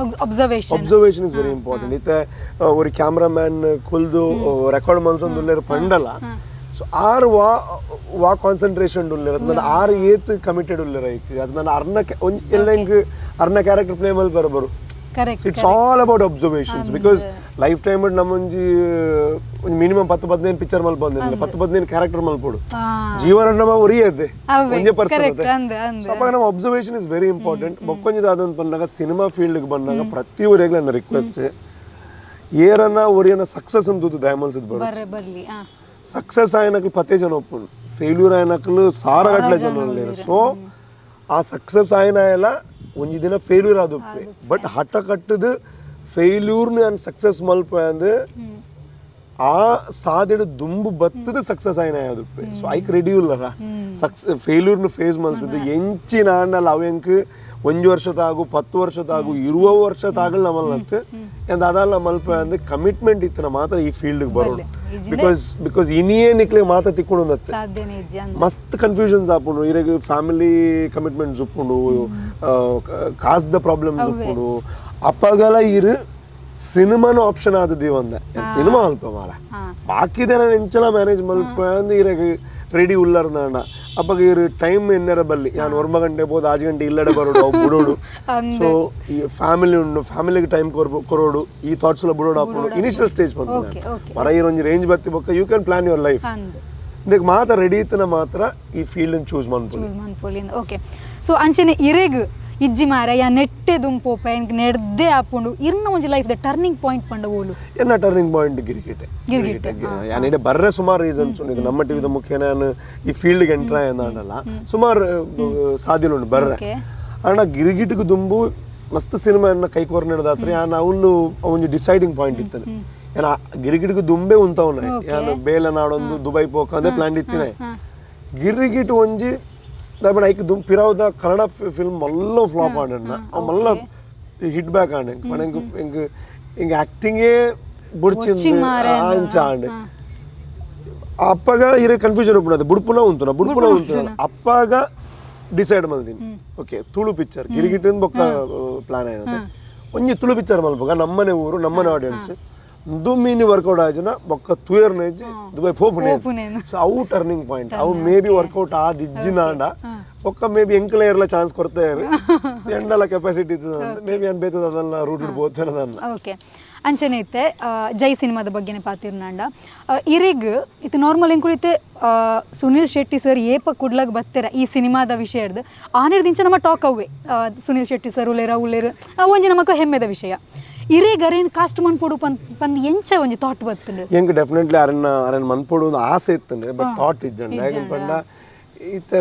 Observation is very important. ಇತ್ತೆ ಒರಿ ಕ್ಯಾಮ್ರಾಮ್ಯಾನ್ ಕುಲ್ದು ರೆಕಾರ್ಡ್ ಮಲ್ತೊಂದುಲ್ಲೆರ್ ಪಂಡಲ ಸೊ ಆರ್ ವಾ ವಾ ಕಾನ್ಸಂಟ್ರೇಷನ್ ಉಲ್ಲೆರ್ ಅದು ಆರ್ ಏತ್ ಕಮಿಟೆಡ್ ಉಲ್ಲೆರ್ ಐಕ್ ಅದು ನನ್ನ ಅರ್ನ ಎಲ್ಲ ink ಅರ್ನ character play Mal ಬರಬರು. It's all about observations because life time ನಮ್ಮೊಂಜಿ ಒಂಜಿ ಮಿನಿಮಮ್ 10-15 ಪಿಕ್ಚರ್ ಮಲ್ಪೊಂದಿಲ್ಲ 10-15 ಕ್ಯಾರೆಕ್ಟರ್ ಮಲ್ಪೊಡು ಜೀವನ ನಮ್ಮ ಒರಿ ಅದೇ ಒಂಜೆ ಪರ್ಸನ್ ಅದೇ. ಸೊ ಅವಾಗ ನಮ್ಮ observation is very important. ಬೊಕ್ಕೊಂಜಿದ ಅದಂತ ಬಂದಾಗ ಸಿನಿಮಾ ಫೀಲ್ಡ್ಗೆ ಬಂದಾಗ ಪ್ರತಿ ಒರಿಯಾಗ್ಲ ನನ್ನ ರಿಕ್ವೆಸ್ಟ್ ಏರನ್ನ ಒರಿಯನ್ನ ಸಕ್ಸಸ್ ಅಂತ ದಯಮಲ್ತದ ಬರು ಸಕ್ಸಸ್ ಆಯ್ನಕ್ಕೆ ಪತ್ತೆ ಜನ ಒಪ್ಪುಂಡು Failure ಆಯ್ನಕಲು ಸಾರಗಟ್ಲೆ ಜನ ಉಲ್ಲೇರು. ಸೊ ಆ ಸಕ್ಸಸ್ ಆಯ್ನ ಎಲ್ಲ ಒಂಜಿ ದಿನ ಫೇಲ್ಯೂರ್ ಆದುಪ್ಪೆ. ಬಟ್ ಹಠ ಕಟ್ಟದು ಫೇಲ್ಯೂರ್ನ ಯಾನ್ ಸಕ್ಸಸ್ ಮಲ್ಪ ಅಂದ್ ಆ ಸಾದಿಡು ದುಂಬು ಬತ್ತದ ಸಕ್ಸಸ್ ಆಯ್ನ ಆದುಪ್ಪೆ. ಸೊ ಐಕ್ ರೆಡಿ ಉಲ್ಲರ ಸಕ್ಸಸ್ ಫೇಲ್ಯೂರ್ನ ಫೇಸ್ ಮಲ್ತದ್ದು ಎಂಚಿನ ಆಂಡಲ ಅವೆಂಕ್ ಒಂಜಿ ವರ್ಷ ತಾಗು 10 ವರ್ಷ ತಾಗು 20 ವರ್ಷ ತಾಗಲ್ ನಮ್ಮಲ್ಲತ್ತು ಅದಲ್ಲ ಮಲ್ಪ ಅಂದ್ರೆ ಕಮಿಟ್ಮೆಂಟ್ ಇತ್ತು ಮಾತ್ರ ಈ ಫೀಲ್ಡ್ ಬರೋದು. Because because ಇನಿಯೇ ನಿಕ್ಲೆ ಮಾತ್ರ ತಿಕ್ಕೊಂಡು ಮಸ್ತ್ ಕನ್ಫ್ಯೂಷನ್ಸ್ ಆಪುಂಡು. ಇರಗ ಫ್ಯಾಮಿಲಿ ಕಮಿಟ್ಮೆಂಟ್ಸ್ ಉಪ್ಪುಂಡು, ಕಾಸ್ದ ಪ್ರಾಬ್ಲಮ್ಸ್ ಉಪ್ಪುಂಡು. ಅಪ್ಪಗಲ ಇರು ಸಿನಿಮಾನು ಆಪ್ಷನ್ ಆದದ್ದು ಒಂದ ಸಿನಿಮಾ ಅಲ್ಪ ಮಾರ ಬಾಕಿದೆ ನಾನು ಎಂಚಲ ಮ್ಯಾನೇಜ್ ಮಲ್ಪ ಅಂದ್ರೆ ಇರಗ ರೆಡಿ ಉಲ್ಲರ್ದಾಂಡ. ಅಪ್ಪಗ ಇರು ಟೈಮ್ ಎನ್ನರ ಬಲ್ಲಿ ಯಾನ್ 9 ಗಂಟೆ ಬೋದು 5 ಗಂಟೆ ಇಲ್ಲಡೆ ಬರೋಡು ಅವು ಬಿಡೋಡು. ಸೊ ಈ ಫ್ಯಾಮಿಲಿ ಉಂಡು, ಫ್ಯಾಮಿಲಿಗೆ ಟೈಮ್ ಕೊರೋಡು, ಈ ಥಾಟ್ಸ್ ಎಲ್ಲ ಬಿಡೋಡು ಅಪ್ಪುಂಡು. ಇನಿಷಿಯಲ್ ಸ್ಟೇಜ್ ಬಂದು ಮರ ಒಂಜಿ ರೇಂಜ್ ಬತ್ತಿ ಬೊಕ್ಕ you can plan your life. ಇದಕ್ಕೆ ಮಾತ್ರ ರೆಡಿ ಇತ್ತನ ಮಾತ್ರ ಈ ಫೀಲ್ಡ್ ಚೂಸ್ ಮನ್ಪೊಲಿ. ಓಕೆ, ಸೊ ಅಂಚನೆ ಇರೆಗ್ ಇಜ್ಜಿ ಮಾರ ಯಾ ನೆಟ್ಟೆ ದುಂಪೋಪ ಎಂಕ್ ನೆಡ್ದೆ ಆಪುಂಡು ಇರ್ನ ಒಂಜಿ life the turning point ಪಂಡ ಓಲು ಎನ್ನ ಟರ್ನಿಂಗ್ ಪಾಯಿಂಟ್ ಗಿರಿಗಿಟೆ. ಗಿರಿಗಿಟೆ ಯಾನ್ ಇಡೆ ಬರ್ರೆ ಸುಮಾರು ರೀಸನ್ಸ್ ಉಂಡು. ಇದು ನಮ್ಮ ಟಿವಿದ ಮುಖ್ಯ ನಾನು ಈ ಫೀಲ್ಡ್ಗೆ ಎಂಟ್ರ್ ಆಯ್ದಾಂಡಲ್ಲ ಸುಮಾರು ಸಾಧ್ಯಲು ಉಂಡು ಬರ್ರೆ. ಅಣ್ಣ ಗಿರಿಗಿಟಿಗೆ ದುಂಬು ಮಸ್ತ್ ಸಿನಿಮಾ ಎನ್ನ ಕೈ ಕೋರ್ ನಡೆದಾತ್ರ ಯಾನ್ ಅವನು ಒಂಜಿ ಡಿಸೈಡಿಂಗ್ ಪಾಯಿಂಟ್ ಇತ್ತಾನೆ. ಯಾನ್ ಗಿರಿಗಿಟಿಗೆ ದುಂಬೆ ಉಂತವನ ಯಾನ್ ಬೇಲೆ ನಾಡೊಂದು ದುಬೈ ಪೋಕಂದೆ ಪ್ಲಾನ್ ಇತ್ತಿನ. ಗಿರಿಗಿಟ್ ಒಂಜಿ ದಾಪಣ ಐಕ್ ದುಂ ಪಿರಾವ್ದ ಕನ್ನಡ ಫಿಲ್ಮ್ ಮಲ್ಲ ಫ್ಲಾಪ್ ಆಡಣ್ಣ ಅವು ಮಲ್ಲ ಹಿಟ್ ಬ್ಯಾಕ್ ಆಂಡ್ ಇಂಕ್ ಇಂಕ್ ಇಂಕ್ ಆ್ಯಕ್ಟಿಂಗೇ ಬುಡ್ಚಿಂದು ಅಂಚ ಆಂಡ್. ಅಪ್ಪಗ ಇರೆ ಕನ್ಫ್ಯೂಷನ್ ಉಪ್ಪುಂಡು, ಬುಡ್ಪುನ ಉಂತುನ ಬುಡ್ಪುನ ಉಂತುನ. ಅಪ್ಪಗ ಡಿಸೈಡ್ ಮಲ್ದಿನಿ ಓಕೆ ತುಳು ಪಿಕ್ಚರ್ ಗಿರಿಗಿಟ್ಟಿಂದ ಬೊಕ್ಕ ಪ್ಲಾನ್ ಆಯ್ತು ಒಂಜಿ ತುಳು ಪಿಕ್ಚರ್ ಮಲ್ಪಗ ನಮ್ಮನೆ ಊರು ನಮ್ಮನೆ ಆಡಿಯನ್ಸ್ ದುಮ್ಮೀನಿ ವರ್ಕೌಟ್ ಆಯ್ಜನ ಬೊಕ್ಕ ತುಯರ್ನೇಜ್ ದುಬೈ ಪೋಪುನೆ. ಸೊ ಅವು ಟರ್ನಿಂಗ್ ಪಾಯಿಂಟ್ ಅವು may be workout ಆದಿಜ್ಜಿನಾಂಡ ಬೊಕ್ಕ ಮೇ ಬಿ ಎಂಕಲ ಏರ್ಲ ಚಾನ್ಸ್ ಕೊಡ್ತಾರೆ ಎಂಡಲ ಕೆಪಾಸಿಟಿ ಇತ್ತು ಮೇ ಬಿ ಅನ್ ಬೇತದ ಅದನ್ನ ರೂಟ್ ಇಡ್ಬೋದು. ಓಕೆ, ಅಂಚನೆ ಇತ್ತೆ ಜೈ ಸಿನಿಮಾದ ಬಗ್ಗೆನೆ ಪಾತಿರ್ನಾಂಡ ಇರೆಗ್ ಇತ್ತು ನಾರ್ಮಲ್ ಎಂಕುಳಿತೆ ಸುನಿಲ್ ಶೆಟ್ಟಿ ಸರ್ ಏಪ ಕುಡ್ಲಾಗ ಬತ್ತೆರ ಈ ಸಿನಿಮಾದ ವಿಷಯ ಹಿಡ್ದು ಆನೇರ್ದಿಂಚ ನಮ್ಮ ಟಾಕ್ ಅವ್ವೆ ಸುನಿಲ್ ಶೆಟ್ಟಿ ಸರ್ ಉಲ್ಲೇರ ಉಲ್ಲೇರು ಒಂಜಿ ನಮಕ ಹೆಮ್ಮೆದ ವಿಷಯ. ಇರೆಗ್ ಅರೇನ್ ಕಾಸ್ಟ್ ಮನ್ಪೊಡು ಪನ್ ಪನ್ ಎಂಚ ಒಂಜಿ ಥಾಟ್ ಬತ್ತುಂಡು? ಎಂಕ್ ಡೆಫಿನೆಟ್ಲಿ ಅರೆನ್ ಅರೆನ್ ಮನ್ಪೊಡು ಒಂದು ಆಸೆ ಇತ್ತಂದ್ರೆ ಬಟ್ ಥಾಟ್ ಇಜ್ಜಂಡ. ಯಾಕಂದ್ ಪಂಡ ಇತ್ತೆ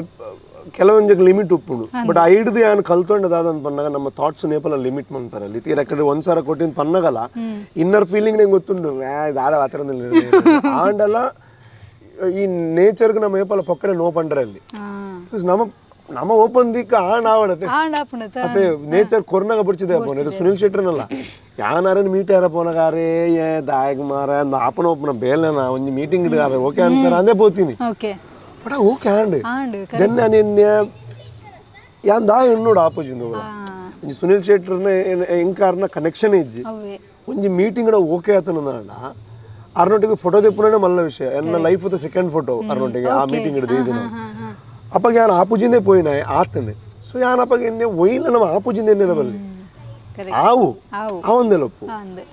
ಕೆಲವೊಂಜಿ ಲಿಮಿಟ್ ಉಪ್ಪುಂಡು. ಬಟ್ ಐಡ್ದು ಯಾನ್ ಕಲ್ತೊಂಡದಾದಂತ ಪನ್ನಾಗ ನಮ್ಮ ಥಾಟ್ಸ್ ನೇಪಲ ಲಿಮಿಟ್ ಮನ್ಪರಲ್ಲಿ ತೀರ ಕಡೆ ಒಂದ್ಸಾರ ಕೊಟ್ಟಿನ ಪನ್ನಗಲ ಇನ್ನರ್ ಫೀಲಿಂಗ್ ನಂಗೆ ಗೊತ್ತುಂಡು ದಾದ ವಾತಾವರಣ ಆಂಡಲ ಈ ನೇಚರ್ಗೆ ನಮ್ಮ ಏಪಲ ಪೊಕ್ಕಡೆ ನೋ ಪಂಡ್ರೆ ಅಲ್ಲಿ because ನಮ್ಮ ನಮ್ಮ ಓಪನ್ ದಿಕ್ಕ ಆಂಡ್ ಆವಡತೆ ಅದೇ ನೇಚರ್ ಕೊರ್ನಾಗ ಬಿಡ್ಚಿದೆ ಅಪ್ಪನ. ಇದು ಸುನಿಲ್ ಶೆಟ್ಟರ್ನಲ್ಲ ಯಾನಾರನ್ ಮೀಟ್ ಯಾರ ಪೋನಗಾರೇ ಏ ದಾಯಕ್ ಮಾರ ಆಪನ ಓಪನ ಬೇಲೆನ ಒಂಜಿ ಮೀಟಿಂಗ್ ಇಡ್ಗಾರೆ ಓಕೆ ಅಂತಾರೆ ಅಂದೇ ಪೋತೀನಿ. But okay and then ನಾನು ಯಾನ್ ದಾ ಎನ್ನೋಡು ಆಪೋಜಿಂದ ಒಂಜಿ ಸುನಿಲ್ ಶೆಟ್ಟರ್ನ ಎಂಕಾರ್ನ ಕನೆಕ್ಷನ್ ಇಜ್ಜಿ ಒಂಜಿ ಮೀಟಿಂಗ್ ಓಕೆ ಆತನ ಅರ್ನೊಟ್ಟಿಗೆ ಫೋಟೋ ತೆಪ್ಪುನೇ ಮಲ್ಲ ವಿಷಯ. ಎನ್ನ life the second photo ಅರ್ನೊಟ್ಟಿಗೆ ಆ ಮೀಟಿಂಗ್ ಹಿಡಿದು ಇದು ಅಪ್ಪಗೆ ಯಾನ್ ಆಪುಜಿಂದೇ ಪೋಯಿನ ಆತನೆ. ಸೊ ಯಾನ್ ಅಪ್ಪಗೆ ಎನ್ನೆ ಒಯ್ಲ ನಮ್ಮ ಆಪುಜಿಂದ ಎನ್ನೆಲ್ಲ ಬಲ್ಲಿ ಆವು ಆವಂದೆಲೊಪ್ಪು.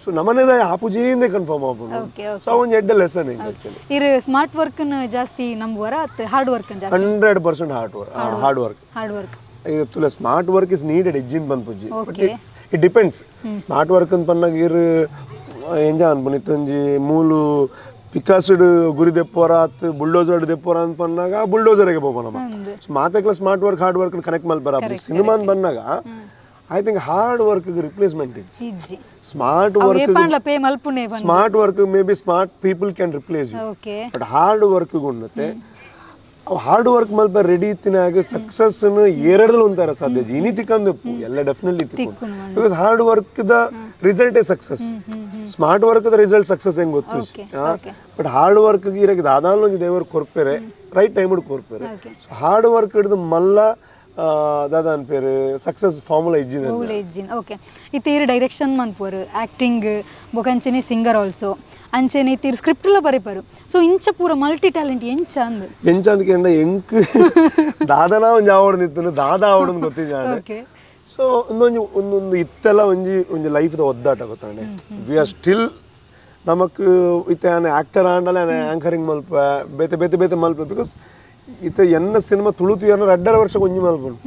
ಸೊ ನಮ್ಮನೇದ ಆಪುಜಿಂದೇ ಕನ್ಫರ್ಮ್ ಆಪುಂಡು. ಸೊ ಅವೊಂಜಿ ಎಡ್ಡೆ ಲೆಸನ್ ಆಕ್ಚುಲಿ. ಇರು ಸ್ಮಾರ್ಟ್ ವರ್ಕ್ ಜಾಸ್ತಿ ನಂಬುವರ ಹಾರ್ಡ್ ವರ್ಕ್ ಜಾಸ್ತಿ? 100% hard work. Hard work hard work ಇದು ತುಲೆ smart work is needed ಎಜ್ಜಿನ್ ಪನ್ಪುಜಿ. But it depends. Smart work ಅಂತ ಪನ್ನಾಗ ಇರು ಎಂಜ ಅನ್ಪುನಿ ಇತ್ತೊಂಜಿ ಮೂಲು ಪಿಕಾಸಿಡ್ ಗುರಿ ದೆಪ್ಪೋರ ಆತ್ ಬುಲ್ಡೋಸರ್ ದೆಪ್ಪೋರ ಅಂತ ಪನ್ನಾಗ ಬುಲ್ಡೋಸರ್ಗೆ ಪೋಪ ನಮ್ಮ. ಸೊ ಮಾತೆಕ್ಲ smart work hard work connect ಮಲ್ಪರ. Cinema ಅಂತ ಬಂದಾಗ I think hard work replacement ಇಜ್ಜಿ. Smart work smart work maybe smart people can replace you, but hard work ಉಣ್ಣತೆ hard work ಮಲ್ಪ ready ಇತ್ತಿನಾಗ success ಎರಡಲ್ಲಿ ಒಂಥರ ಸಾಧ್ಯ. ಇನಿ ತಿಕ್ಕಂದು ಎಲ್ಲ definitely ತಿಕ್ಕೊಂಡು because hard work the result a success. Smart work the result success ಹೆಂಗ್ ಗೊತ್ತು. But hard work ಇರಕ್ಕೆ ದಾದಾನು ಒಂಜಿ ದೇವರು ಕೊರ್ಪೆರೆ ರೈಟ್ ಟೈಮ್ ಕೊರ್ಪೆರೆ. So hard work ಹಿಡಿದು ಮಲ್ಲ ದಾದಾ ಅನ್ಪೇರು ಸಕ್ಸಸ್ ಫಾರ್ಮುಲಾ ಇಜ್ಜಿನ. ಓಕೆ, ಇತ್ತೀರು ಡೈರೆಕ್ಷನ್ ಮನ್ಪುವರು, ಆ್ಯಕ್ಟಿಂಗ್ ಬೊಕ ಅಂಚನೆ ಸಿಂಗರ್ ಆಲ್ಸೋ, ಅಂಚನೆ ಇತ್ತೀರು ಸ್ಕ್ರಿಪ್ಟ್ ಎಲ್ಲ ಬರೆಪರು. ಸೊ ಇಂಚ ಪೂರ ಮಲ್ಟಿ ಟ್ಯಾಲೆಂಟ್ ಎಂಚ ಅಂದ್ ಎಂಚ ಅಂದ್ಕೆಂಡ ಎಂಕ್ ದಾದನ ಒಂಜಿ ಆವಡ್ ನಿತ್ತನು ದಾದಾ ಆವಡನ್ ಗೊತ್ತಿಜಾಂಡೆ. ಸೊ ಒಂದೊಂಜಿ ಒಂದೊಂದು ಇತ್ತೆಲ್ಲ ಒಂಜಿ ಒಂಜಿ ಲೈಫ್ದ ಒದ್ದಾಟ ಗೊತ್ತಾಂಡೆ. We are still ನಮಕ್ ಇತ್ತೆ ಆನ್ ಆ್ಯಕ್ಟರ್ ಆಂಡಲ ಆ್ಯಂಕರಿಂಗ್ ಮಲ್ಪ ಬೇತೆ ಬೇತೆ ಬೇತೆ ಮಲ್ಪ because ಇತ್ತೆ ಎನ್ನ ಸಿನಿಮಾ ತುಳುತು ಎನ್ನ 2.5 ವರ್ಷ ಒಂಜಿ ಮಲ್ಪುಂಡು.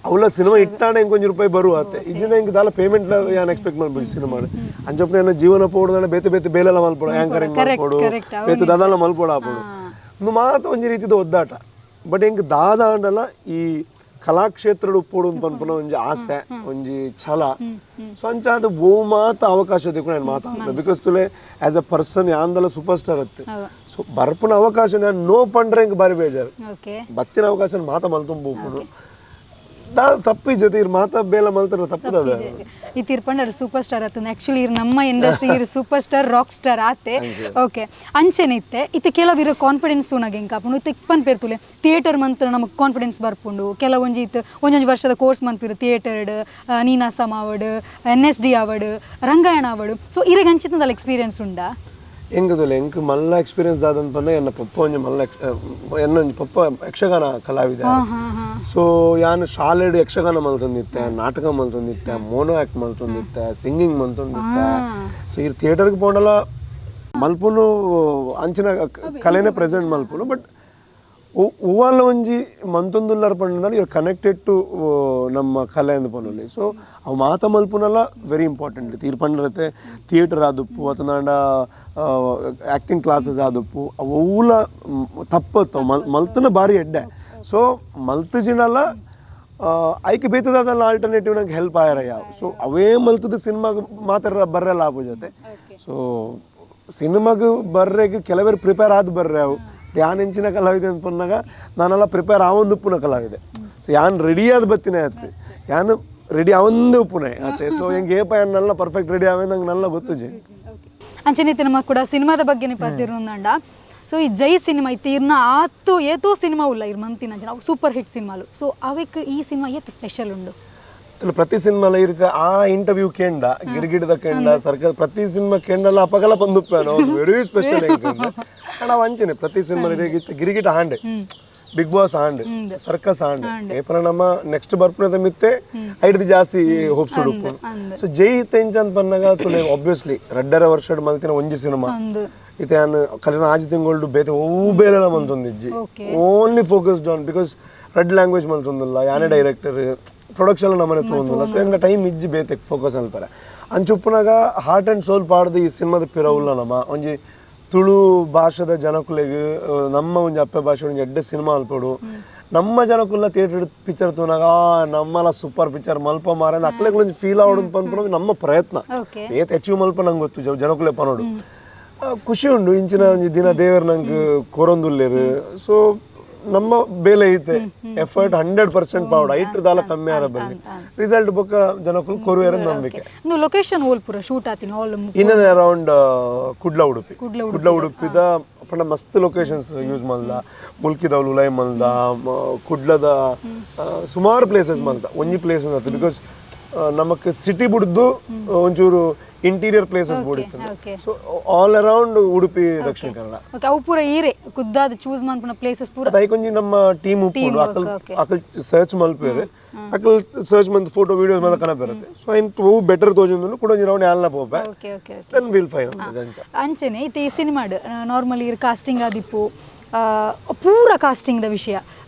ಅವಳ ಸಿನಿಮಾ ಇಟ್ಟಾಂಡ ಇಂಕ್ ಒಂಜಿ ರೂಪಾಯಿ ಬರುವ ಆತೆ ಇಜ್ಜಿನ ಇಂಕ್ ದಾಲ ಪೇಮೆಂಟ್ ಯಾನ್ ಎಕ್ಸ್ಪೆಕ್ಟ್ ಮಲ್ಪುಜಿ ಸಿನಿಮಾ ಅಂಚೊಪ್ಪನೆ ಎನ್ನ ಜೀವನ ಪೋಡುದಾಂಡ ಬೇತೆ ಬೇತೆ ಬೇಲೆಲ್ಲ ಮಲ್ಪೊಡು ಆ್ಯಂಕರಿಂಗ್ ಮಲ್ಪೊಡು ಬೇತೆ ದಾದಾಲ ಮಲ್ಪೊಡು ಆಪೊಡು. ಇಂದು ಮಾತ ಒಂಜಿ ರೀತಿದ ಒದ್ದಾಟ ಬಟ್ ಎಂಕ್ ದಾದ ಆಂಡಲ ಈ ಕಲಾಕ್ಷೇತ್ರದ ಉಪ್ಪೋಡು ಪನ್ಪುನ ಒಂಜಿ ಆಸೆ ಒಂಜಿ ಛಲ ಸೊ ಅಂಚಾದ ಓ ಮಾತ ಅವಕಾಶ ದಿಕ್ಕು ನಾನು ಮಾತಾಡ because ತುಲೆ as a person ಯಾಂದಲ super star ಅತ್ತೆ ಸೊ ಬರ್ಪುನ ಅವಕಾಶ ನಾನು ನೋ ಪಂಡ್ರೆ ಎಂಕ್ ಬಾರಿ ಬೇಜಾರು ಬತ್ತಿನ ಅವಕಾಶ ಮಾತ ಮಲ್ತೊಂಬ ಉಪ್ಪುಡು ದಾ ತಪ್ಪಿ ಜೊತೆ ಇರ್ ಮಾತ ಬೇಲ ಮಲ್ತರ ತಪ್ಪದ ಈ ತೀರ್ಪಂಡರ್ ಸೂಪರ್ ಸ್ಟಾರ್ ಆತನ ಆಕ್ಚುಲಿ ಇರ್ ನಮ್ಮ ಇಂಡಸ್ಟ್ರಿ ಇರ್ super star rock star ಆತೆ ಓಕೆ ಅಂಚೆನೆ ಇತ್ತೆ ಇತ್ತೆ ಕೆಲವು ಇರೋ ಕಾನ್ಫಿಡೆನ್ಸ್ ತೂನಾಗ ಎಂಕ ಆಪುಂಡು ಇತ್ತೆ ಇಪ್ಪನ್ ಪೇರ್ತುಲೆ ಥಿಯೇಟರ್ ಮಂತ್ರ ನಮಗೆ ಕಾನ್ಫಿಡೆನ್ಸ್ ಬರ್ಪುಂಡು ಕೆಲವೊಂಜಿ ಇತ್ತು ಒಂಜೊಂಜಿ ವರ್ಷದ ಕೋರ್ಸ್ ಮನ್ಪಿರು ಥಿಯೇಟರ್ಡ್ ನೀನಾಸಮ್ ಆವಡ್ NSD ಆವಡ್ ರಂಗಾಯಣ ಆವಡ್ ಸೊ ಇರೆಗ್ ಅಂಚಿತದಲ್ಲ ಎಕ್ಸ್ಪೀರಿಯನ್ಸ್ ಉಂಡಾ ಎಂಕದಲ್ಲ ಎಂಕ್ ಮಲ್ಲ ಎಕ್ಸ್ಪೀರಿಯನ್ಸ್ ದಾದಂತ ಪಂಡ ಎನ್ನ ಪಪ್ಪ ಒಂಜಿ ಮಲ್ಲ ಎನ್ನ ಒಂಜಿ ಪಪ್ಪ ಯಕ್ಷಗಾನ ಕಲಾವಿದ ಸೊ ಯಾನ್ ಶಾಲೆಡ್ ಯಕ್ಷಗಾನ ಮಲ್ತೊಂದಿತ್ತೆ ನಾಟಕ ಮಲ್ತೊಂದಿತ್ತೆ ಮೋನೋ ಆಕ್ಟ್ ಮಲ್ತೊಂದಿತ್ತೆ ಸಿಂಗಿಂಗ್ ಮಲ್ತೊಂದಿತ್ತೆ ಸೊ ಈ ಥಿಯೇಟರ್ಗೆ ಪೋಂಡಲ ಮಲ್ಪುನು ಅಂಚಿನ ಕಲೆನೇ ಪ್ರೆಸೆಂಟ್ ಮಲ್ಪುನು ಬಟ್ ಹೂವಲ್ಲ ಒಂಜಿ ಮಂತೊಂದುಲ್ಲರ ಪಂಡ ಇವ್ರು ಕನೆಕ್ಟೆಡ್ ಟು ನಮ್ಮ ಕಲೆ ಅಂದ್ ಪನೊಲಿ ಸೊ ಅವು ಮಾತ ಮಲ್ಪುನಲ್ಲ ವೆರಿ ಇಂಪಾರ್ಟೆಂಟ್ ತೀರ್ ಪಂಡ್ರತೆ ಥಿಯೇಟರ್ ಆದುಪ್ಪು ಅತನಾಂಡ ಆ್ಯಕ್ಟಿಂಗ್ ಕ್ಲಾಸಸ್ ಆದುಪ್ಪು ಅವು ಓಲ ತಪ್ಪತ್ತು ಮಲ್ತನ ಭಾರಿ ಎಡ್ಡೆ ಸೊ ಮಲ್ತು ಜಿನಲ್ಲ ಐಕೆ ಬೇತದಾದಲ್ಲ ಆಲ್ಟರ್ನೇಟಿವ್ ನಂಗೆ ಹೆಲ್ಪ್ ಆಯಾರ ಯಾವ ಸೊ ಅವೇ ಮಲ್ತದ ಸಿನಿಮಾಗ ಮಾತ್ರ ಬರ್ರಲ್ಲ ಆಪು ಜೊತೆ ಸೊ ಸಿನಿಮಾಗ ಬರ್ರೆಗ್ ಕೆಲವರು ಪ್ರಿಪೇರ್ ಆದ್ ಬರ್ರೆ ಅವು ಯಾನ್ ಎಂಚಿನ ಕಲಾವಿದೆ ಅಂತ ಪನ್ನಾಗ ನಾನೆಲ್ಲ ಪ್ರಿಪೇರ್ ಆವೊಂದು ಉಪ್ಪುನ ಕಲಾವಿದೆ ಸೊ ಯಾನ್ ರೆಡಿ ಆದ ಬತ್ತಿನ ಆಯ್ತು ಯಾನ್ ರೆಡಿ ಆವಂದೇ ಉಪ್ಪುನೆ ಆತೆ ಸೊ ಹೆಂಗೆ ಏಪ ಯಾನ್ ಪರ್ಫೆಕ್ಟ್ ರೆಡಿ ಆವೆ ನಂಗೆ ನಲ್ಲ ಗೊತ್ತು ಜಿ ಅಂಚನೆ ನಮ್ಮ ಕೂಡ ಸಿನಿಮಾದ ಬಗ್ಗೆ ಪತ್ತಿರುಂದಂಡ ಸೊ ಈ ಜೈ ಸಿನಿಮಾ ಇತ್ತು ಇರ್ನ ಆತು ಏತೋ ಸಿನಿಮಾ ಉಲ್ಲ ಇರ್ ಮಂತಿನ ಜನ ಸೂಪರ್ ಹಿಟ್ ಸಿನಿಮಾಲು ಸೊ ಅವಕ್ಕೆ ಈ ಸಿನಿಮಾ ಏತ್ ಸ್ಪೆಷಲ್ ಉಂಡು ಪ್ರತಿ ಸಿನಿಮಾಲ ಈ ರೀತಿ ಆ ಇಂಟರ್ವ್ಯೂ ಕೇಂಡ ಗಿರಿಗಿಡದ ಕೇಂಡ ಸರ್ಕಲ್ ಪ್ರತಿ ಸಿನಿಮಾ ಕೇಂಡಲ್ಲ ಅಪಗಲ ಬಂದುಪ್ಪೇನು ವೆರಿ ಸ್ಪೆಷಲ್ ನಾವು ಅಂಚನೆ ಪ್ರತಿ ಸಿನಿಮಾ ಗಿರಿಗಿಟ ಹಾಂಡೆ ಬಿಗ್ ಬಾಸ್ ಆಂಡ್ ಸರ್ಕಸ್ ಆಂಡ್ ಏಪನ ನಮ್ಮ ನೆಕ್ಸ್ಟ್ ಬರ್ಪುನದ ಮಿತ್ತೆ ಐಡ್ದು ಜಾಸ್ತಿ ಹೋಪ್ಸ್ ಉಡುಪು ಸೊ ಜೈ ತೆಂಚ ಅಂತ ಬಂದಾಗ ತುಲೆ ಆಬ್ವಿಯಸ್ಲಿ ರಡ್ಡರ ವರ್ಷಡ್ ಮಲ್ತಿನ ಒಂಜಿ ಸಿನಿಮಾ ಇತ್ತೆ ಯಾನ್ ಕಲಿನ ಆಜಿ ತಿಂಗಳು ಬೇತೆ ಒವು ಬೇರೆಲ ಮಂತೊಂದಿಜ್ಜಿ only focused on because red language ಮಲ್ತೊಂದಿಲ್ಲ ಯಾನೇ director production ನಮ್ಮನೆ ತಗೊಂದಿಲ್ಲ ಸೊ ಎಂಗ ಟೈಮ್ ಇಜ್ಜಿ ಬೇತೆ ಫೋಕಸ್ ಅನ್ತಾರೆ ಅಂಚುಪ್ಪುನಾಗ heart and ಸೋಲ್ ಪಾಡ್ದು ಈ ಸಿನಿಮಾದ ಪಿರವುಲ್ಲ ನಮ್ಮ ಒಂಜಿ ತುಳು ಭಾಷೆದ ಜನಕುಲೆಗ್ ನಮ್ಮ ಒಂಜಿ ಅಪ್ಪೆ ಭಾಷೆ ಒಂಜಿ ಎಡ್ಡೆ ಸಿನಿಮಾ ಅಲ್ಪಡು ನಮ್ಮ ಜನಕುಲ್ಲ ಥಿಯೇಟರ್ ಪಿಕ್ಚರ್ ತೂನಾಗ ನಮ್ಮಲ ಸೂಪರ್ ಪಿಕ್ಚರ್ ಮಲ್ಪ ಮಾರ ಅಕ್ಲೆಗ್ ಒಂಜಿ ಫೀಲ್ ಆವಡು ಪನ್ಪುನ ನಮ್ಮ ಪ್ರಯತ್ನ ಏತ್ ಅಚೀವ್ ಮಲ್ಪ ನಂಗೆ ಗೊತ್ತು ಜನಕುಲೆ ಪನೋಡು ಖುಷಿ ಉಂಡು ಇಂಚಿನ ಒಂಜಿ ದಿನ ದೇವರು ನಂಗೆ ಕೊರೊಂದುಲ್ಲೇರು ಸೊ ನಮ್ಮ ಬೇಲೆ ಐತೆ ಎಫರ್ಟ್ 100% ಪಾವಡ ಐಟ್ರ ದಾಲ ಕಮ್ಮಿ ಆರ ಬಲ್ಲಿ ರಿಸಲ್ಟ್ ಬೊಕ್ಕ ಜನಕುಲು ಕೊರುವೇರ ನಂಬಿಕೆ ಲೊಕೇಶನ್ ಓಲ್ಪುರ ಶೂಟ್ ಆತಿನ all in and around Kudla Udupi Kudla ಉಡುಪಿದ ಪಂಡ ಮಸ್ತ್ ಲೊಕೇಶನ್ಸ್ ಯೂಸ್ ಮಲ್ದ ಮುಲ್ಕಿದ ಉಲೈ ಮಲ್ದ ಕುಡ್ಲದ ಸುಮಾರು ಪ್ಲೇಸಸ್ ಮಲ್ದ ಒಂಜಿ ಪ್ಲೇಸ್ ಅಂತ because ನಮಕ್ ಸಿಟಿ ಬುಡ್ದು ಒಂಚೂರು ಇಂಟೀರಿಯರ್ ಪ್ಲೇಸಸ್ ಬೋಡಿತ್ತು so all around Udupi Dakshina Kannada okay ಅವು ಪೂರ ಈರೆ ಖುದ್ದಾದ ಚೂಸ್ ಮನ್ಪುನ ಪ್ಲೇಸಸ್ ಪೂರ ಐಕೊಂಜಿ ನಮ್ಮ ಟೀಮ್ ಉಪ್ಪುಂಡು ಅಕಲ್ ಅಕಲ್ ಸರ್ಚ್ ಮಲ್ಪೇರು ಅಕಲ್ ಸರ್ಚ್ ಮಂತ್ photo videos ಮಂದ ಕನಪೇರುತ್ತೆ ಸೊ ಐನ್ ಹೂ ಬೆಟರ್ ತೋಜೊಂದು ಕೂಡ ಒಂಜಿ ರೌಂಡ್ ಯಾಲ್ನ ಪೋಪೆ then will fine ಅಂಚೆನೆ ಇತ್ತೆ ಈ ಸಿನಿಮಾಡ್ ನಾರ್ಮಲಿ ಇರ್ ಕಾಸ್ಟಿಂಗ್ ಆದಿಪ್ಪು ಪೂರ ಕಾಸ್ಟಿಂಗ್ದ ವಿಷಯ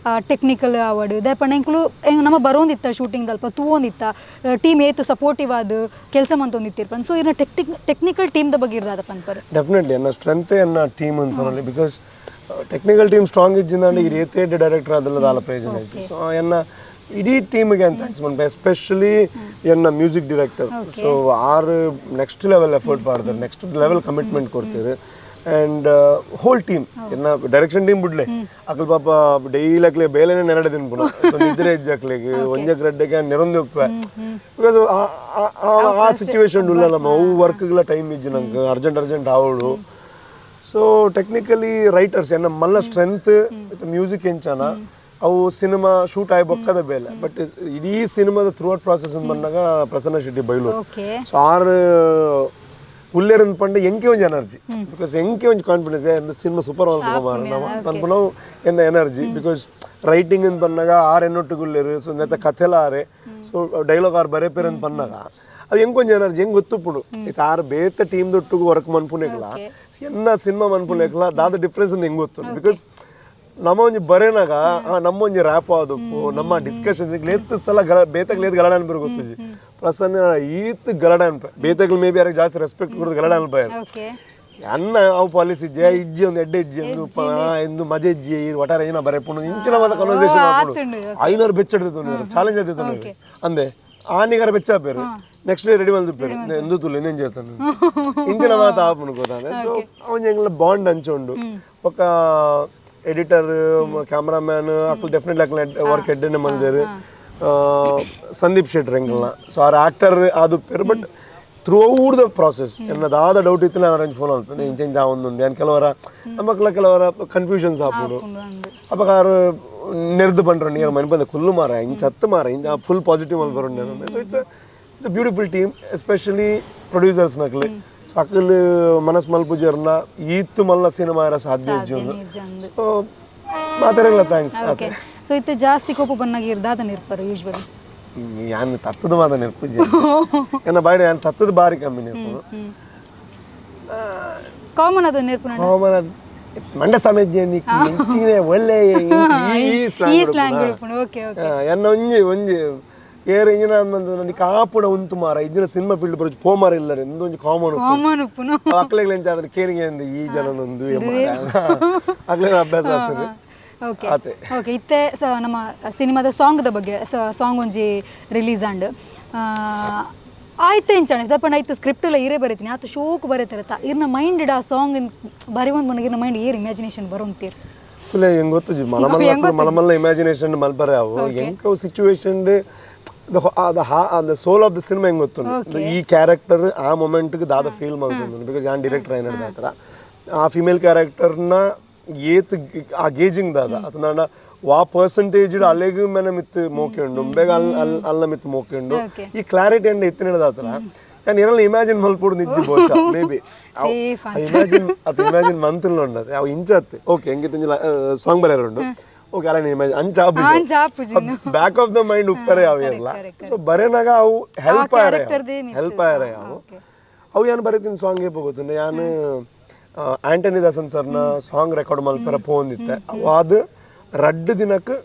ಟೆಕ್ನಿಕಲ್ ಆವಡ್ ದಯಪಂಡ ಎಂಕುಲು ನಮ್ಮ ಬರೋಂದಿತ್ತ ಶೂಟಿಂಗ್ ಅಲ್ಪ ತೂವೊಂದಿತ್ತ ಟೀಮ್ ಏತ್ ಸಪೋರ್ಟಿವ್ ಆದ ಕೆಲಸ ಮಂತೊಂದಿತ್ತಿರ್ಪನ್ ಸೊ ಇರ್ನ ಟೆಕ್ನಿಕಲ್ ಟೀಮ್ದ ಬಗ್ಗೆ ಇರ್ದಾದ ಪನ್ಪರ್ ಡೆಫಿನೆಟ್ಲಿ ಎನ್ನ ಸ್ಟ್ರೆಂತ್ ಎನ್ನ ಟೀಮ್ ಅಂತ because technical team strong ಇಜ್ಜಿಂದ ಈ ಏತೇ ಡೈರೆಕ್ಟರ್ ಅದೆಲ್ಲ ದಾಲ ಪ್ರಯೋಜನ ಐತಿ ಸೊ ಎನ್ನ ಇಡೀ ಟೀಮ್ಗೆ ಅಂತ thanks ಮನ್ಪೆ ಎಸ್ಪೆಷಲಿ ಎನ್ನ music director so are next level effort ಮಾಡ್ತಾರೆ next level commitment ಕೊಡ್ತಾರೆ and whole team ಎನ್ನ ಡೈರೆಕ್ಷನ್ ಟೀಮ್ ಬಿಡ್ಲೆ ಅಕಲ್ ಪಾಪ ಡೈಲಿ ಅಕ್ಲೆ ಬೇಲೆನೆ ನೆರಡೆ ತಿನ್ಪುನ ಸೊ ನಿದ್ರೆ ಹೆಜ್ಜಕ್ಲೆಗ್ ಒಂಜಕ್ ರಡ್ಡೆಗೆ ನೆರೊಂದು ಉಪ್ಪೆ because ಆ ಸಿಚುವೇಶನ್ ಉಲ್ಲ ನಮ್ಮ ಅವು ವರ್ಕ್ಗಳ ಟೈಮ್ ಇಜ್ಜಿ ನಂಗೆ ಅರ್ಜೆಂಟ್ ಅರ್ಜೆಂಟ್ ಆವಡು so technically writers ಎನ್ನ ಮಲ್ಲ ಸ್ಟ್ರೆಂತ್ ಮ್ಯೂಸಿಕ್ ಎಂಚಾನ ಅವು ಸಿನಿಮಾ ಶೂಟ್ ಆಗಿ ಬೊಕ್ಕದ ಬೇಲೆ ಬಟ್ ಇಡೀ ಸಿನಿಮಾದ through out process ಬಂದಾಗ ಪ್ರಸನ್ನ ಶೆಟ್ಟಿ ಬೈಲೂರು ಸೊ ಆರ್ ಉಲ್ಲೇರಂದ್ ಪಂಡ ಎಂಕೆ ಒಂಜಿ ಎನರ್ಜಿ because ಎಂಕೆ ಒಂಜಿ confidence cinema super ಪನ್ಪುನವು ಎನ್ನ energy because writing ಅಂತ ಪನ್ನಾಗ ಆರ್ ಎನ್ನೊಟ್ಟಿಗೆ ಉಲ್ಲೇರು ಸೊ ನೆತ್ತ ಕಥೆಲ ಆರೆ so dialogue R ಬರೆಪೇರು ಅಂತ ಪನ್ನಾಗ ಅವು ಎಂಕೊಂಜಿ ಎನರ್ಜಿ ಹೆಂಗೆ ಗೊತ್ತುಪ್ಪುಡು ಇತ್ತು ಆರ್ ಬೇತ ಟೀಮ್ ದೊಟ್ಟುಗು ವರ್ಕ್ ಮನ್ಪುನೇಕ್ಲ ಎನ್ನ ಸಿನಿಮಾ ಮನ್ಪುನೇಕ್ಲ ದಾದ ಡಿಫ್ರೆನ್ಸ್ ಅಂತ ಹೆಂಗೆ ಗೊತ್ತು because ನಮ್ಮ ಒಂಜಿ ಬರೇನಾಗ ನಮ್ಮ ಒಂಜಿ ರ್ಯಾಪ್ ಆದಪ್ಪು ನಮ್ಮ ಡಿಸ್ಕಷನ್ ಲೇತ್ ಸಲ ಗಲ ಬೇತಗ್ ಲೇತ್ ಗಲಡ ಅನ್ಪರು ಗೊತ್ತುಜಿ ಪ್ರಸನ್ನ ಈತ್ ಗಲಡ ಅನ್ಪ ಬೇತಗ್ಲು ಮೇ ಬಿ ಯಾರಿಗೆ ಜಾಸ್ತಿ ರೆಸ್ಪೆಕ್ಟ್ ಕೊಡೋದು ಗಲಡ ಅನ್ಪ ಅನ್ನ ಅವು ಪಾಲಿಸಿ ಜಯ ಇಜ್ಜಿ ಒಂದು ಎಡ್ಡೆ ಇಜ್ಜಿ ಎಂದು ಎಂದು ಮಜೆ ಇಜ್ಜಿ ಒಟ್ಟಾರೆ ಏನ ಬರೆಪುಂಡು ಇಂಚಿನ ಮಾತ ಕನ್ವರ್ಸೇಷನ್ ಆಪುಂಡು. 500 ಬೆಚ್ಚಡ್ದು ಚಾಲೆಂಜ್ ಆಯ್ತು ಅಂದೆ ಆನಿಗರ ಬೆಚ್ಚ ಆಪೇರು next day ready ಮಲ್ದುಪ್ಪೇರು ಎಂದು ತುಲು ಎಂದೇನು చేస్తాను ಇಂಚಿನ ಮಾತ ಆಪುಂಡು ಗೊತ್ತಾನೆ. ಸೊ ಅವನ ಎಂಗ್ಲ ಬಾಂಡ್ ಅಂಚುಂಡು ఒక ಎಡಿಟರ್ ಕ್ಯಾಮ್ರಾಮ್ಯಾನ್ ಅಕ್ಲು ಡೆಫಿನೆಟ್ಲಿ ಅಕ್ಲ ವರ್ಕ್ ಎಡ್ಡೆನೆ ಮಲ್ದೇರು ಸಂದೀಪ್ ಶೆಟ್ಟರ್ ಎಂಗಲ್ನ. ಸೊ ಆರ್ ಆಕ್ಟರ್ ಆದುಪ್ಪೇರು but through out the process ಎನ್ನದಾದ doubt ಇತ್ತು ನಾನು ಫೋನ್ ಅಲ್ಪೆ ಇಂಚ ಒಂದುಂಡು ಯಾನ್ ಕೆಲವರ ನಮ್ಮಕ್ಲ ಕೆಲವರ ಕನ್ಫ್ಯೂಷನ್ಸ್ ಆಪುಂಡು ಅಪಗ ಆರು ನೆರ್ದು ಪಂಡ್ರ ನೀರು ಮನೆ ಬಂದ ಕುಲ್ಲು ಮಾರ ಇಂಚ ಹತ್ತು ಮಾರ ಇಂಚ ಫುಲ್ ಪಾಸಿಟಿವ್ ಮಲ್ಪರುಂಡು. So it's it's a beautiful team, especially producers ನಕ್ಲೆ. So ಅಕಲ್ ಮನಸ್ ಮಲ್ಪುಜರ್ನ ಈತ್ ಮಲ್ಲ ಸಿನಿಮಾ ಇರ ಸಾಧ್ಯ ಇಜ್ಜಿ. ಸೊ ಮಾತಾಡಲ್ಲ thanks. Okay, so ಇತ್ತೆ ಜಾಸ್ತಿ ಕೋಪ ಬನ್ನಾಗ ಇರ್ದಾದ ನಿರ್ಪರು ಯೂಶ್ವಲಿ? ಯಾನ್ ತತ್ತದ ಮಾತ ನಿರ್ಪುಜಿ ಎನ್ನ ಬಾಯ್ಡ ಯಾನ್ ತತ್ತದ ಬಾರಿ ಕಮ್ಮಿ ನಿರ್ಪುನು. ಕಾಮನ್ ಅದು ನಿರ್ಪುನ. ಕಾಮನ್ ಮಂಡ ಸಮೇಜ್ಞೆ ಇಂಚಿನೆ ಒಳ್ಳೆ ಈ ಈ ಸ್ಲ್ಯಾಂಗ್ ಉಡುಪುಂಡು. Okay okay. ಎನ್ನ ಒಂಜಿ ಒಂಜಿ ಏರ್ ಇಂಜಿನ ಅಂದ ಕಾಪುಡ ಉಂತು ಮಾರ ಇಂಜಿನ ಸಿನಿಮಾ ಫೀಲ್ಡ್ ಬರೋಜ್ ಪೋ ಮಾರ ಇಲ್ಲ ಒಂಜಿ ಕಾಮನ್ ಕಾಮನ್ ಉಪ್ಪುನು. ಅಕ್ಲೆಗ್ ಎಂಚ ಆದ್ರೆ ಕೇನಿಗೆ ಅಂದ ಈ ಜನನೊಂದು ಅಕ್ಲೆಗ್ ಅಭ್ಯಾಸ ಆಗ್ತದೆ. ಓಕೆ ಓಕೆ ಇತ್ತೆ ನಮ್ಮ ಸಿನಿಮಾದ ಸಾಂಗ್ದ ಬಗ್ಗೆ, ಸಾಂಗ್ ಒಂಜಿ ರಿಲೀಸ್ ಆಂಡ್ ಆಯ್ತು ಇಂಚಾಣ ದಪ್ಪಂಡ ಆಯ್ತು ಸ್ಕ್ರಿಪ್ಟ್ ಎಲ್ಲ ಇರೇ ಬರೀತೀನಿ ಆತ ಶೋಕ್ ಬರೀತಿರತ್ತ ಇರ್ನ ಮೈಂಡ್ ಆ ಸಾಂಗ್ ಬರಿ ಒಂದು ಮನಗೆ ಇರ್ನ ಮೈಂಡ್ ಏರ್ ಇಮ್ಯಾಜಿನೇಷನ್ ಬರೋಂತೀರ್ ಇಲ್ಲ ಹೆಂಗ್ ಗೊತ್ತು ಮಲ ಮಲ್ಲ ಮಲ ಮಲ್ಲ ಇಮ್ಯಾಜಿನೇಷನ್ ಮಲ್ಪರೆ ಅವು ಎಂಕವು situation the soul of the cinema ಹೆಂಗ್ ಗೊತ್ತು ಈ ಕ್ಯಾರೆಕ್ಟರ್ ಆ ಮೊಮೆಂಟ್ಗೆ ದಾದ ಫೀಲ್ ಮಾಡ್ಕೊಂಡು because ಯಾನ್ ಡೈರೆಕ್ಟರ್ ಏನಾಡ್ದ ಆ ಥರ ಆ ಫಿಮೇಲ್ ಕ್ಯಾರೆಕ್ಟರ್ನ ಏತ್ ಆ ಗೇಜಿಂಗ್ ದಾದ ಅಥವಾ ವಾ ಪರ್ಸೆಂಟೇಜ್ ಅಲೆಗ್ ಮೇನ ಮಿತ್ ಮೋಕೆ ಉಂಡು ಬೇಗ ಅಲ್ ಅಲ್ ಅಲ್ಲ ಮಿತ್ ಮೋಕೆ ಉಂಡು ಈ ಕ್ಲಾರಿಟಿ ಅಂಡ್ ಎತ್ತಿನದ ಆತರ ನಾನು ಇರಲ್ಲ ಇಮ್ಯಾಜಿನ್ ಮಲ್ಪೊಡು ನಿಜ್ಜಿ ಬಹುಶಃ may be imagine ಅದು ಇಮ್ಯಾಜಿನ್ ಮಂತ್ಲಿ ಉಂಡದು ಅವು ಇಂಚತ್ತೆ. ಓಕೆ ಹೆಂಗೆ ಸಾಂಗ್ ಬರೆಯರು ಉಂಡು ಓಕೆ ಅಲ್ಲ ಇಮ್ಯಾಜಿನ್ ಅಂಚ back of the mind ಉಪ್ಪರೆ ಅವು ಇರಲ್ಲ. ಸೊ ಬರೆನಾಗ ಅವು ಹೆಲ್ಪ್ ಆಯರೆ ಹೆಲ್ಪ್ ಆಯರೆ ಅವು ಅವು ಏನು ಬರೀತೀನಿ ಸಾಂಗ್ ಏಪ ಗೊತ್ತುಂಡು ಯಾನು ಆಂಟನಿ ದಾಸನ್ ಸರ್ನ ಸಾಂಗ್ ರೆಕಾರ್ಡ್ ಮಲ್ಪರ ಪೋಂದಿತ್ತೆ ಅವು ಅದು ರಡ್ಡು ದಿನಕ್ಕೆ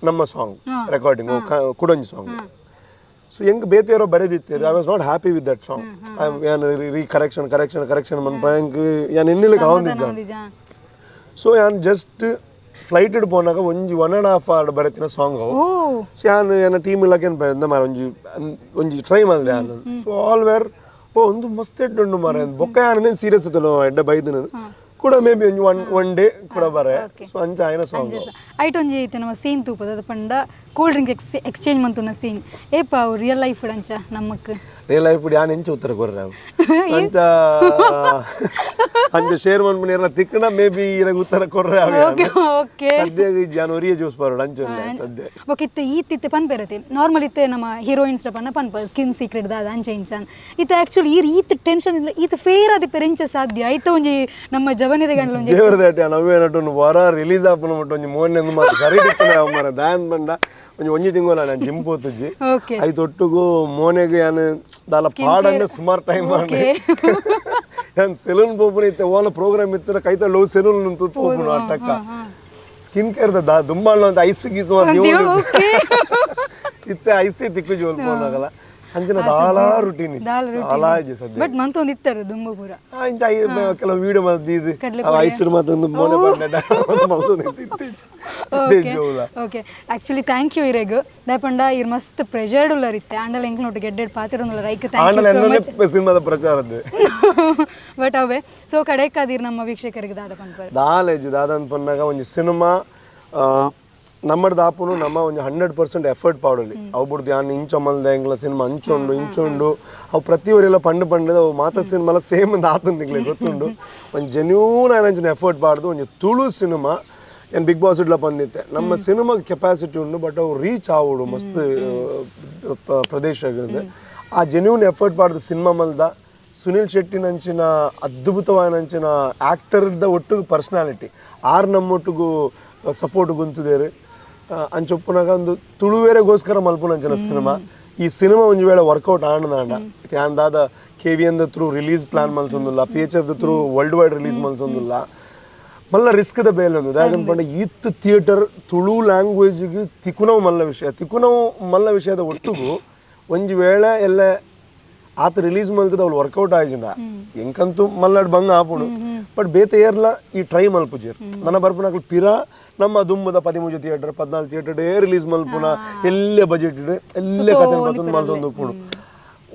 ನಮ್ಮ ಸಾಂಗ್ ರೆಕಾರ್ಡಿಂಗ್ ಕುಡೊಂಜಿ ಸಾಂಗ್. ಸೊ ಹೆಂಗೆ ಬೇತೆಯವರೋ ಬರೆದಿತ್ತು I was not happy with that song. ಯಾನ್ ರೀ correction correction correction ಮನ್ಪ ಹೆಂಗೆ ಯಾನ್ ಎನ್ನಿಲಿಕ್ಕೆ ಆವೊಂದಿಜ್ಜ. ಸೊ ಯಾನ್ ಜಸ್ಟ್ ಫ್ಲೈಟ್ ಪೋನಾಗ ಒಂಜಿ 1.5 ಅವರ್ ಬರೆತಿನ ಸಾಂಗ್ ಅವು. ಸೊ ಯಾನ್ ಎನ್ನ ಟೀಮ್ ಇಲ್ಲಕ್ಕೆ ಎಂದ ಮಾರ ಒಂಜಿ ಒಂಜಿ ಟ್ರೈ ಮಾಡಿದೆ ಯಾನ್. So all wear ಓ ಒಂದು ಮಸ್ತ್ ಎಡ್ಡು ಉಂಡು ಮಾರ ಬೊಕ್ಕ ಯಾನ್ ಸೀರಿಯಸ್ ಆತಲ್ಲ ಎಡ್ಡೆ ಬೈದಿನ ಕೂಡ ಮೇ ಬಿ ಒಂಜಿ ಒನ್ ಡೇ ಕೂಡ ಬರೆ. ಸೊ ಅಂಚ ಆಯ್ನ ಸಾಂಗ್ ಐಟ್ ಒಂಜಿ ಐತೆ ನಮ್ಮ ಸೀನ್ ತೂಪದ ಅದು ಪಂಡ cool drink exchange ಮಂತುನ scene ಏಪ ಅವು ರಿಯಲ್ ಲೈಫ್ ಅಂಚ ನಮ್ಮಕ್ ರಿಯಲ್ ಲೈಫ್ ಯಾನ್ ಎಂಚ ಉತ್ತರ ಕೊರ್ರೆ ಅವು ಅಂಚ ಅಂಚ ಶೇರ್ ಮನ್ಪುನ ಇರಲ್ಲ ತಿಕ್ಕಣ ಮೇ ಬಿ ಇರಗ ಉತ್ತರ ಕೊರ್ರೆ ಅವು. ಓಕೆ ಓಕೆ ಸದ್ಯ ಜಾನ್ ಒರಿಯ ಜ್ಯೂಸ್ ಬರೋಡು ಅಂಚ ಸದ್ಯ. ಓಕೆ ಇತ್ತೆ ಈತ್ ಇತ್ತೆ ಪನ್ಪೆರತೆ ನಾರ್ಮಲ್ ಇತ್ತೆ ನಮ್ಮ ಹೀರೋಯಿನ್ಸ್ ಪನ್ನ ಪನ್ಪ ಸ್ಕಿನ್ ಸೀಕ್ರೆಟ್ ದಾದ ಅಂಚ ಇಂಚ ಇತ್ತೆ ಆಕ್ಚುಲಿ ಈ ಈತ್ ಟೆನ್ಷನ್ ಇಲ್ಲ ಈತ್ ಫೇರ್ ಆದಿ ಪೆರೆಂಚ ಸಾಧ್ಯ ಐತ ಒಂಜಿ ನಮ್ಮ ಜವನಿರ ಗಂಡಲ ಒಂಜಿ ದೇವರ ದಾಟಿ ನವ್ವೇನಟ್ಟು ವರ ರಿಲೀಸ್ ಆಪುನ ಮುಟ್ಟು ಒಂಜಿ ಮೋನೆ ಮಾತ್ರ ಸರಿ ಇಪ್ಪುನ ಅವು ಮಾರ ದಾನ್ ಬಂಡ ಒಂಜಿ ಒಂಜಿ ತಿಂಗಳ ನಾನು ಜಿಮ್ ಪೋತುಜ್ಜಿ ಐತ ಒಟ್ಟುಗು ಮೋನೆಗ್ ಯಾನ್ ದಾಲ ಪಾಡಂದೆ ಸುಮಾರು ಟೈಮ್ ಮಾಡಿ ಯಾನ್ ಸೆಲೂನ್ ಪೋಪುನ ಇತ್ತೆ ಓಲ ಪ್ರೋಗ್ರಾಮ್ ಇತ್ತು ಕೈತ ಲೋ ಸೆಲೂನ್ ಅಂತ ಪೋಪುನ ಅಟ್ಟಕ್ಕ ಸ್ಕಿನ್ ಕೇರ್ the ದುಂಬಾಳ್ನ ಅಂತ ಐಸ್ ಗೀಸ್ ಇತ್ತೆ ಐಸೇ ತಿಕ್ಕು ಜೋಲ್ ಪೋನಾಗಲ್ಲ ಅಂಚಿನ ದಾಲ ರುಟೀನ್ ದಾಲ ಇಜ್ಜಿ ಸದ್ಯ. ಬಟ್ ಮಂತೊಂದು ಇತ್ತಾರೆ ದುಂಬು ಪೂರ ಇಂಚ ಕೆಲವು ವೀಡಿಯೋ ಮಲ್ತ್ ಐಸ್ ಮತ್ತೊಂದು ಮೋನೆ ಮಲ್ತೊಂದು. Okay actually thank you ಇರೆಗ್ ದಾಯಪಂಡ ಇರ್ ಮಸ್ತ್ ಪ್ರೆಷರ್ಡ್ ಉಲ್ಲರ್ ಇತ್ತೆ ಆಂಡಲ ಎಂಕ್ಲೋಟ್ ಗೆಡ್ಡೆಡ್ ಪಾತಿರೊಂದುಲ್ಲ ರೈಕ್ thank you so much ಸಿನಿಮಾದ ಪ್ರಚಾರದ್ದು. ಬಟ್ ಅವೇ ಸೊ ಕಡೆಕಾದಿರ್ ನಮ್ಮ ವೀಕ್ಷಕರಿಗೆ ದಾದ ಪನ್ಪರ್ ದಾಲ ಇಜ್ಜಿ ದಾದ ಪನ್ನಾಗ ಒಂಜಿ ಸಿನಿಮಾ ನಮ್ಮಡ್ದು ಆಪುನು ನಮ್ಮ ಒಂಜಿ 100% ಎಫರ್ಟ್ ಪಾಡೊಲಿ ಅವು ಬುಡ್ದು ಯಾನ್ ಇಂಚ ಮಲ್ದೆ ಎಂಗ್ಲ ಸಿನಿಮಾ ಅಂಚುಂಡು ಇಂಚುಂಡು ಅವು ಪ್ರತಿ ಒರಿಯೆಲ್ಲ ಪಂಡು ಪಂಡು ಅವು ಮಾತ ಸಿನಿಮಾಲ ಸೇಮ್ ಆತುಂಡು ನಿಕ್ಲೆ ಗೊತ್ತುಂಡು ಒಂಜಿ ಜೆನ್ಯೂನ್ ಆಯ್ನ ಎಫರ್ಟ್ ಪಾಡ್ದು ಒಂಜಿ ತುಳು ಸಿನಿಮಾ ಏನ್ ಬಿಗ್ ಬಾಸ್ ಇಡ್ಲ ಬಂದಿತ್ತೆ ನಮ್ಮ ಸಿನಿಮಾ ಕೆಪಾಸಿಟಿ ಉಂಡು ಬಟ್ ಅವು ರೀಚ್ ಆವೊಡು ಮಸ್ತ್ ಪ್ರದೇಶ ಆಗಿರುತ್ತೆ ಆ ಜೆನ್ಯೂನ್ ಎಫರ್ಟ್ ಪಾಡ್ದು ಸಿನಿಮಾ ಮಲ್ದ ಸುನಿಲ್ ಶೆಟ್ಟಿನಂಚಿನ ಅದ್ಭುತವಾದಂಚಿನ ಆ್ಯಕ್ಟರ್ದ ಒಟ್ಟುಗು ಪರ್ಸ್ನಾಲಿಟಿ ಆರ್ ನಮ್ಮೊಟ್ಟುಗು ಸಪೋರ್ಟ್ ಗುಂತುದೇರು ಅಂಚೊಪ್ಪುನಾಗ ಒಂದು ತುಳುವೇರೆಗೋಸ್ಕರ ಮಲ್ಪುನಂಚಿನ ಸಿನಿಮಾ ಈ ಸಿನಿಮಾ ಒಂಜಿ ವೇಳೆ ವರ್ಕೌಟ್ ಆಂಡ ಯಾನ್ ದಾದ K V N the through release plan ಮಲ್ತೊಂದುಲ್ಲ P H F the through world wide release ಮಲ್ತೊಂದುಲ್ಲ ಮಲ್ಲ ರಿಸ್ಕ್ ದ ಬೇಲೆ ಒಂದು ದಾಯಕಂತ ಪಂಡ ಈತ್ ಥಿಯೇಟರ್ ತುಳು ಲ್ಯಾಂಗ್ವೇಜ್ಗೆ ತಿಕುನವು ಮಲ್ಲ ವಿಷಯ ತಿಕುನವು ಮಲ್ಲ ವಿಷಯದ ಒಟ್ಟುಗು ಒಂಜಿ ವೇಳೆ ಎಲ್ಲ ಆತ ರಿಲೀಸ್ ಮಲ್ತದ ಅವ್ಲು ವರ್ಕೌಟ್ ಆಯ್ಜಿಂಡ ಎಂಕಂತೂ ಮಲ್ನಾಡ್ ಬಂಗ ಆಪುಂಡು. ಬಟ್ ಬೇತೆ ಏರ್ಲ ಈ ಟ್ರೈ ಮಲ್ಪುಜೆರ್. ನನ್ನ ಬರ್ಪುನಕುಲು ಪಿರ ನಮ್ಮ ದುಮ್ಮದ 13 ಥಿಯೇಟರ್, 14 ಥಿಯೇಟರ್ ರಿಲೀಸ್ ಮಲ್ಪುನ, ಎಲ್ಲೆ ಬಜೆಟ್ ಎಲ್ಲೆ ಕತೆ ಬತ್ತೊಂದು ಮಲ್ತೊಂದು ಉಪ್ಪುಂಡು.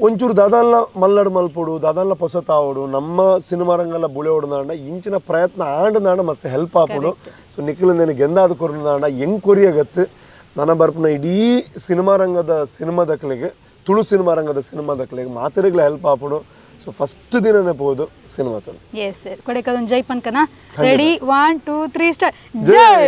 ಒಂಚೂರು ದಾದಾನ್ಲ ಮಲ್ನಾಡ್ ಮಲ್ಪೊಡು, ದಾದಾನ್ಲ ಪೊಸತಾವೊಡು, ನಮ್ಮ ಸಿನಿಮಾ ರಂಗಲ ಬುಳೆವೊಡು. ಇಂಚಿನ ಪ್ರಯತ್ನ ಆಂಡ ಮಸ್ತ್ ಹೆಲ್ಪ್ ಆಪುಂಡು. ಸೊ ನಿಖಿಲ್ ನೇನು ಗೆಂದಾದ ಕೊರ್ನಾಂಡ ಹೆಂಗ್ ಕೊರಿಯಗತ್ತು. ನನ್ನ ಬರ್ಪುನ ಇಡೀ ಸಿನಿಮಾ ರಂಗದ ಸಿನಿಮಾದಕ್ಲೆಗ್, ತುಳು ಸಿನಿಮಾ ರಂಗದ ಸಿನಿಮಾದಕ್ಲೆಗ್ ಮಾತೆರೆಗ್ಲ ಹೆಲ್ಪ್ ಆಪುಂಡು. ಸೊ ಫಸ್ಟ್ ದಿನನೇ ಪೋದು ಸಿನಿಮಾ. ಎಸ್ ಸರ್, ಕೊಡೆಕದೊಂದು ಜೈ ಪನ್ಕನ. Ready, 1, 2, 3, start. ಜೈ.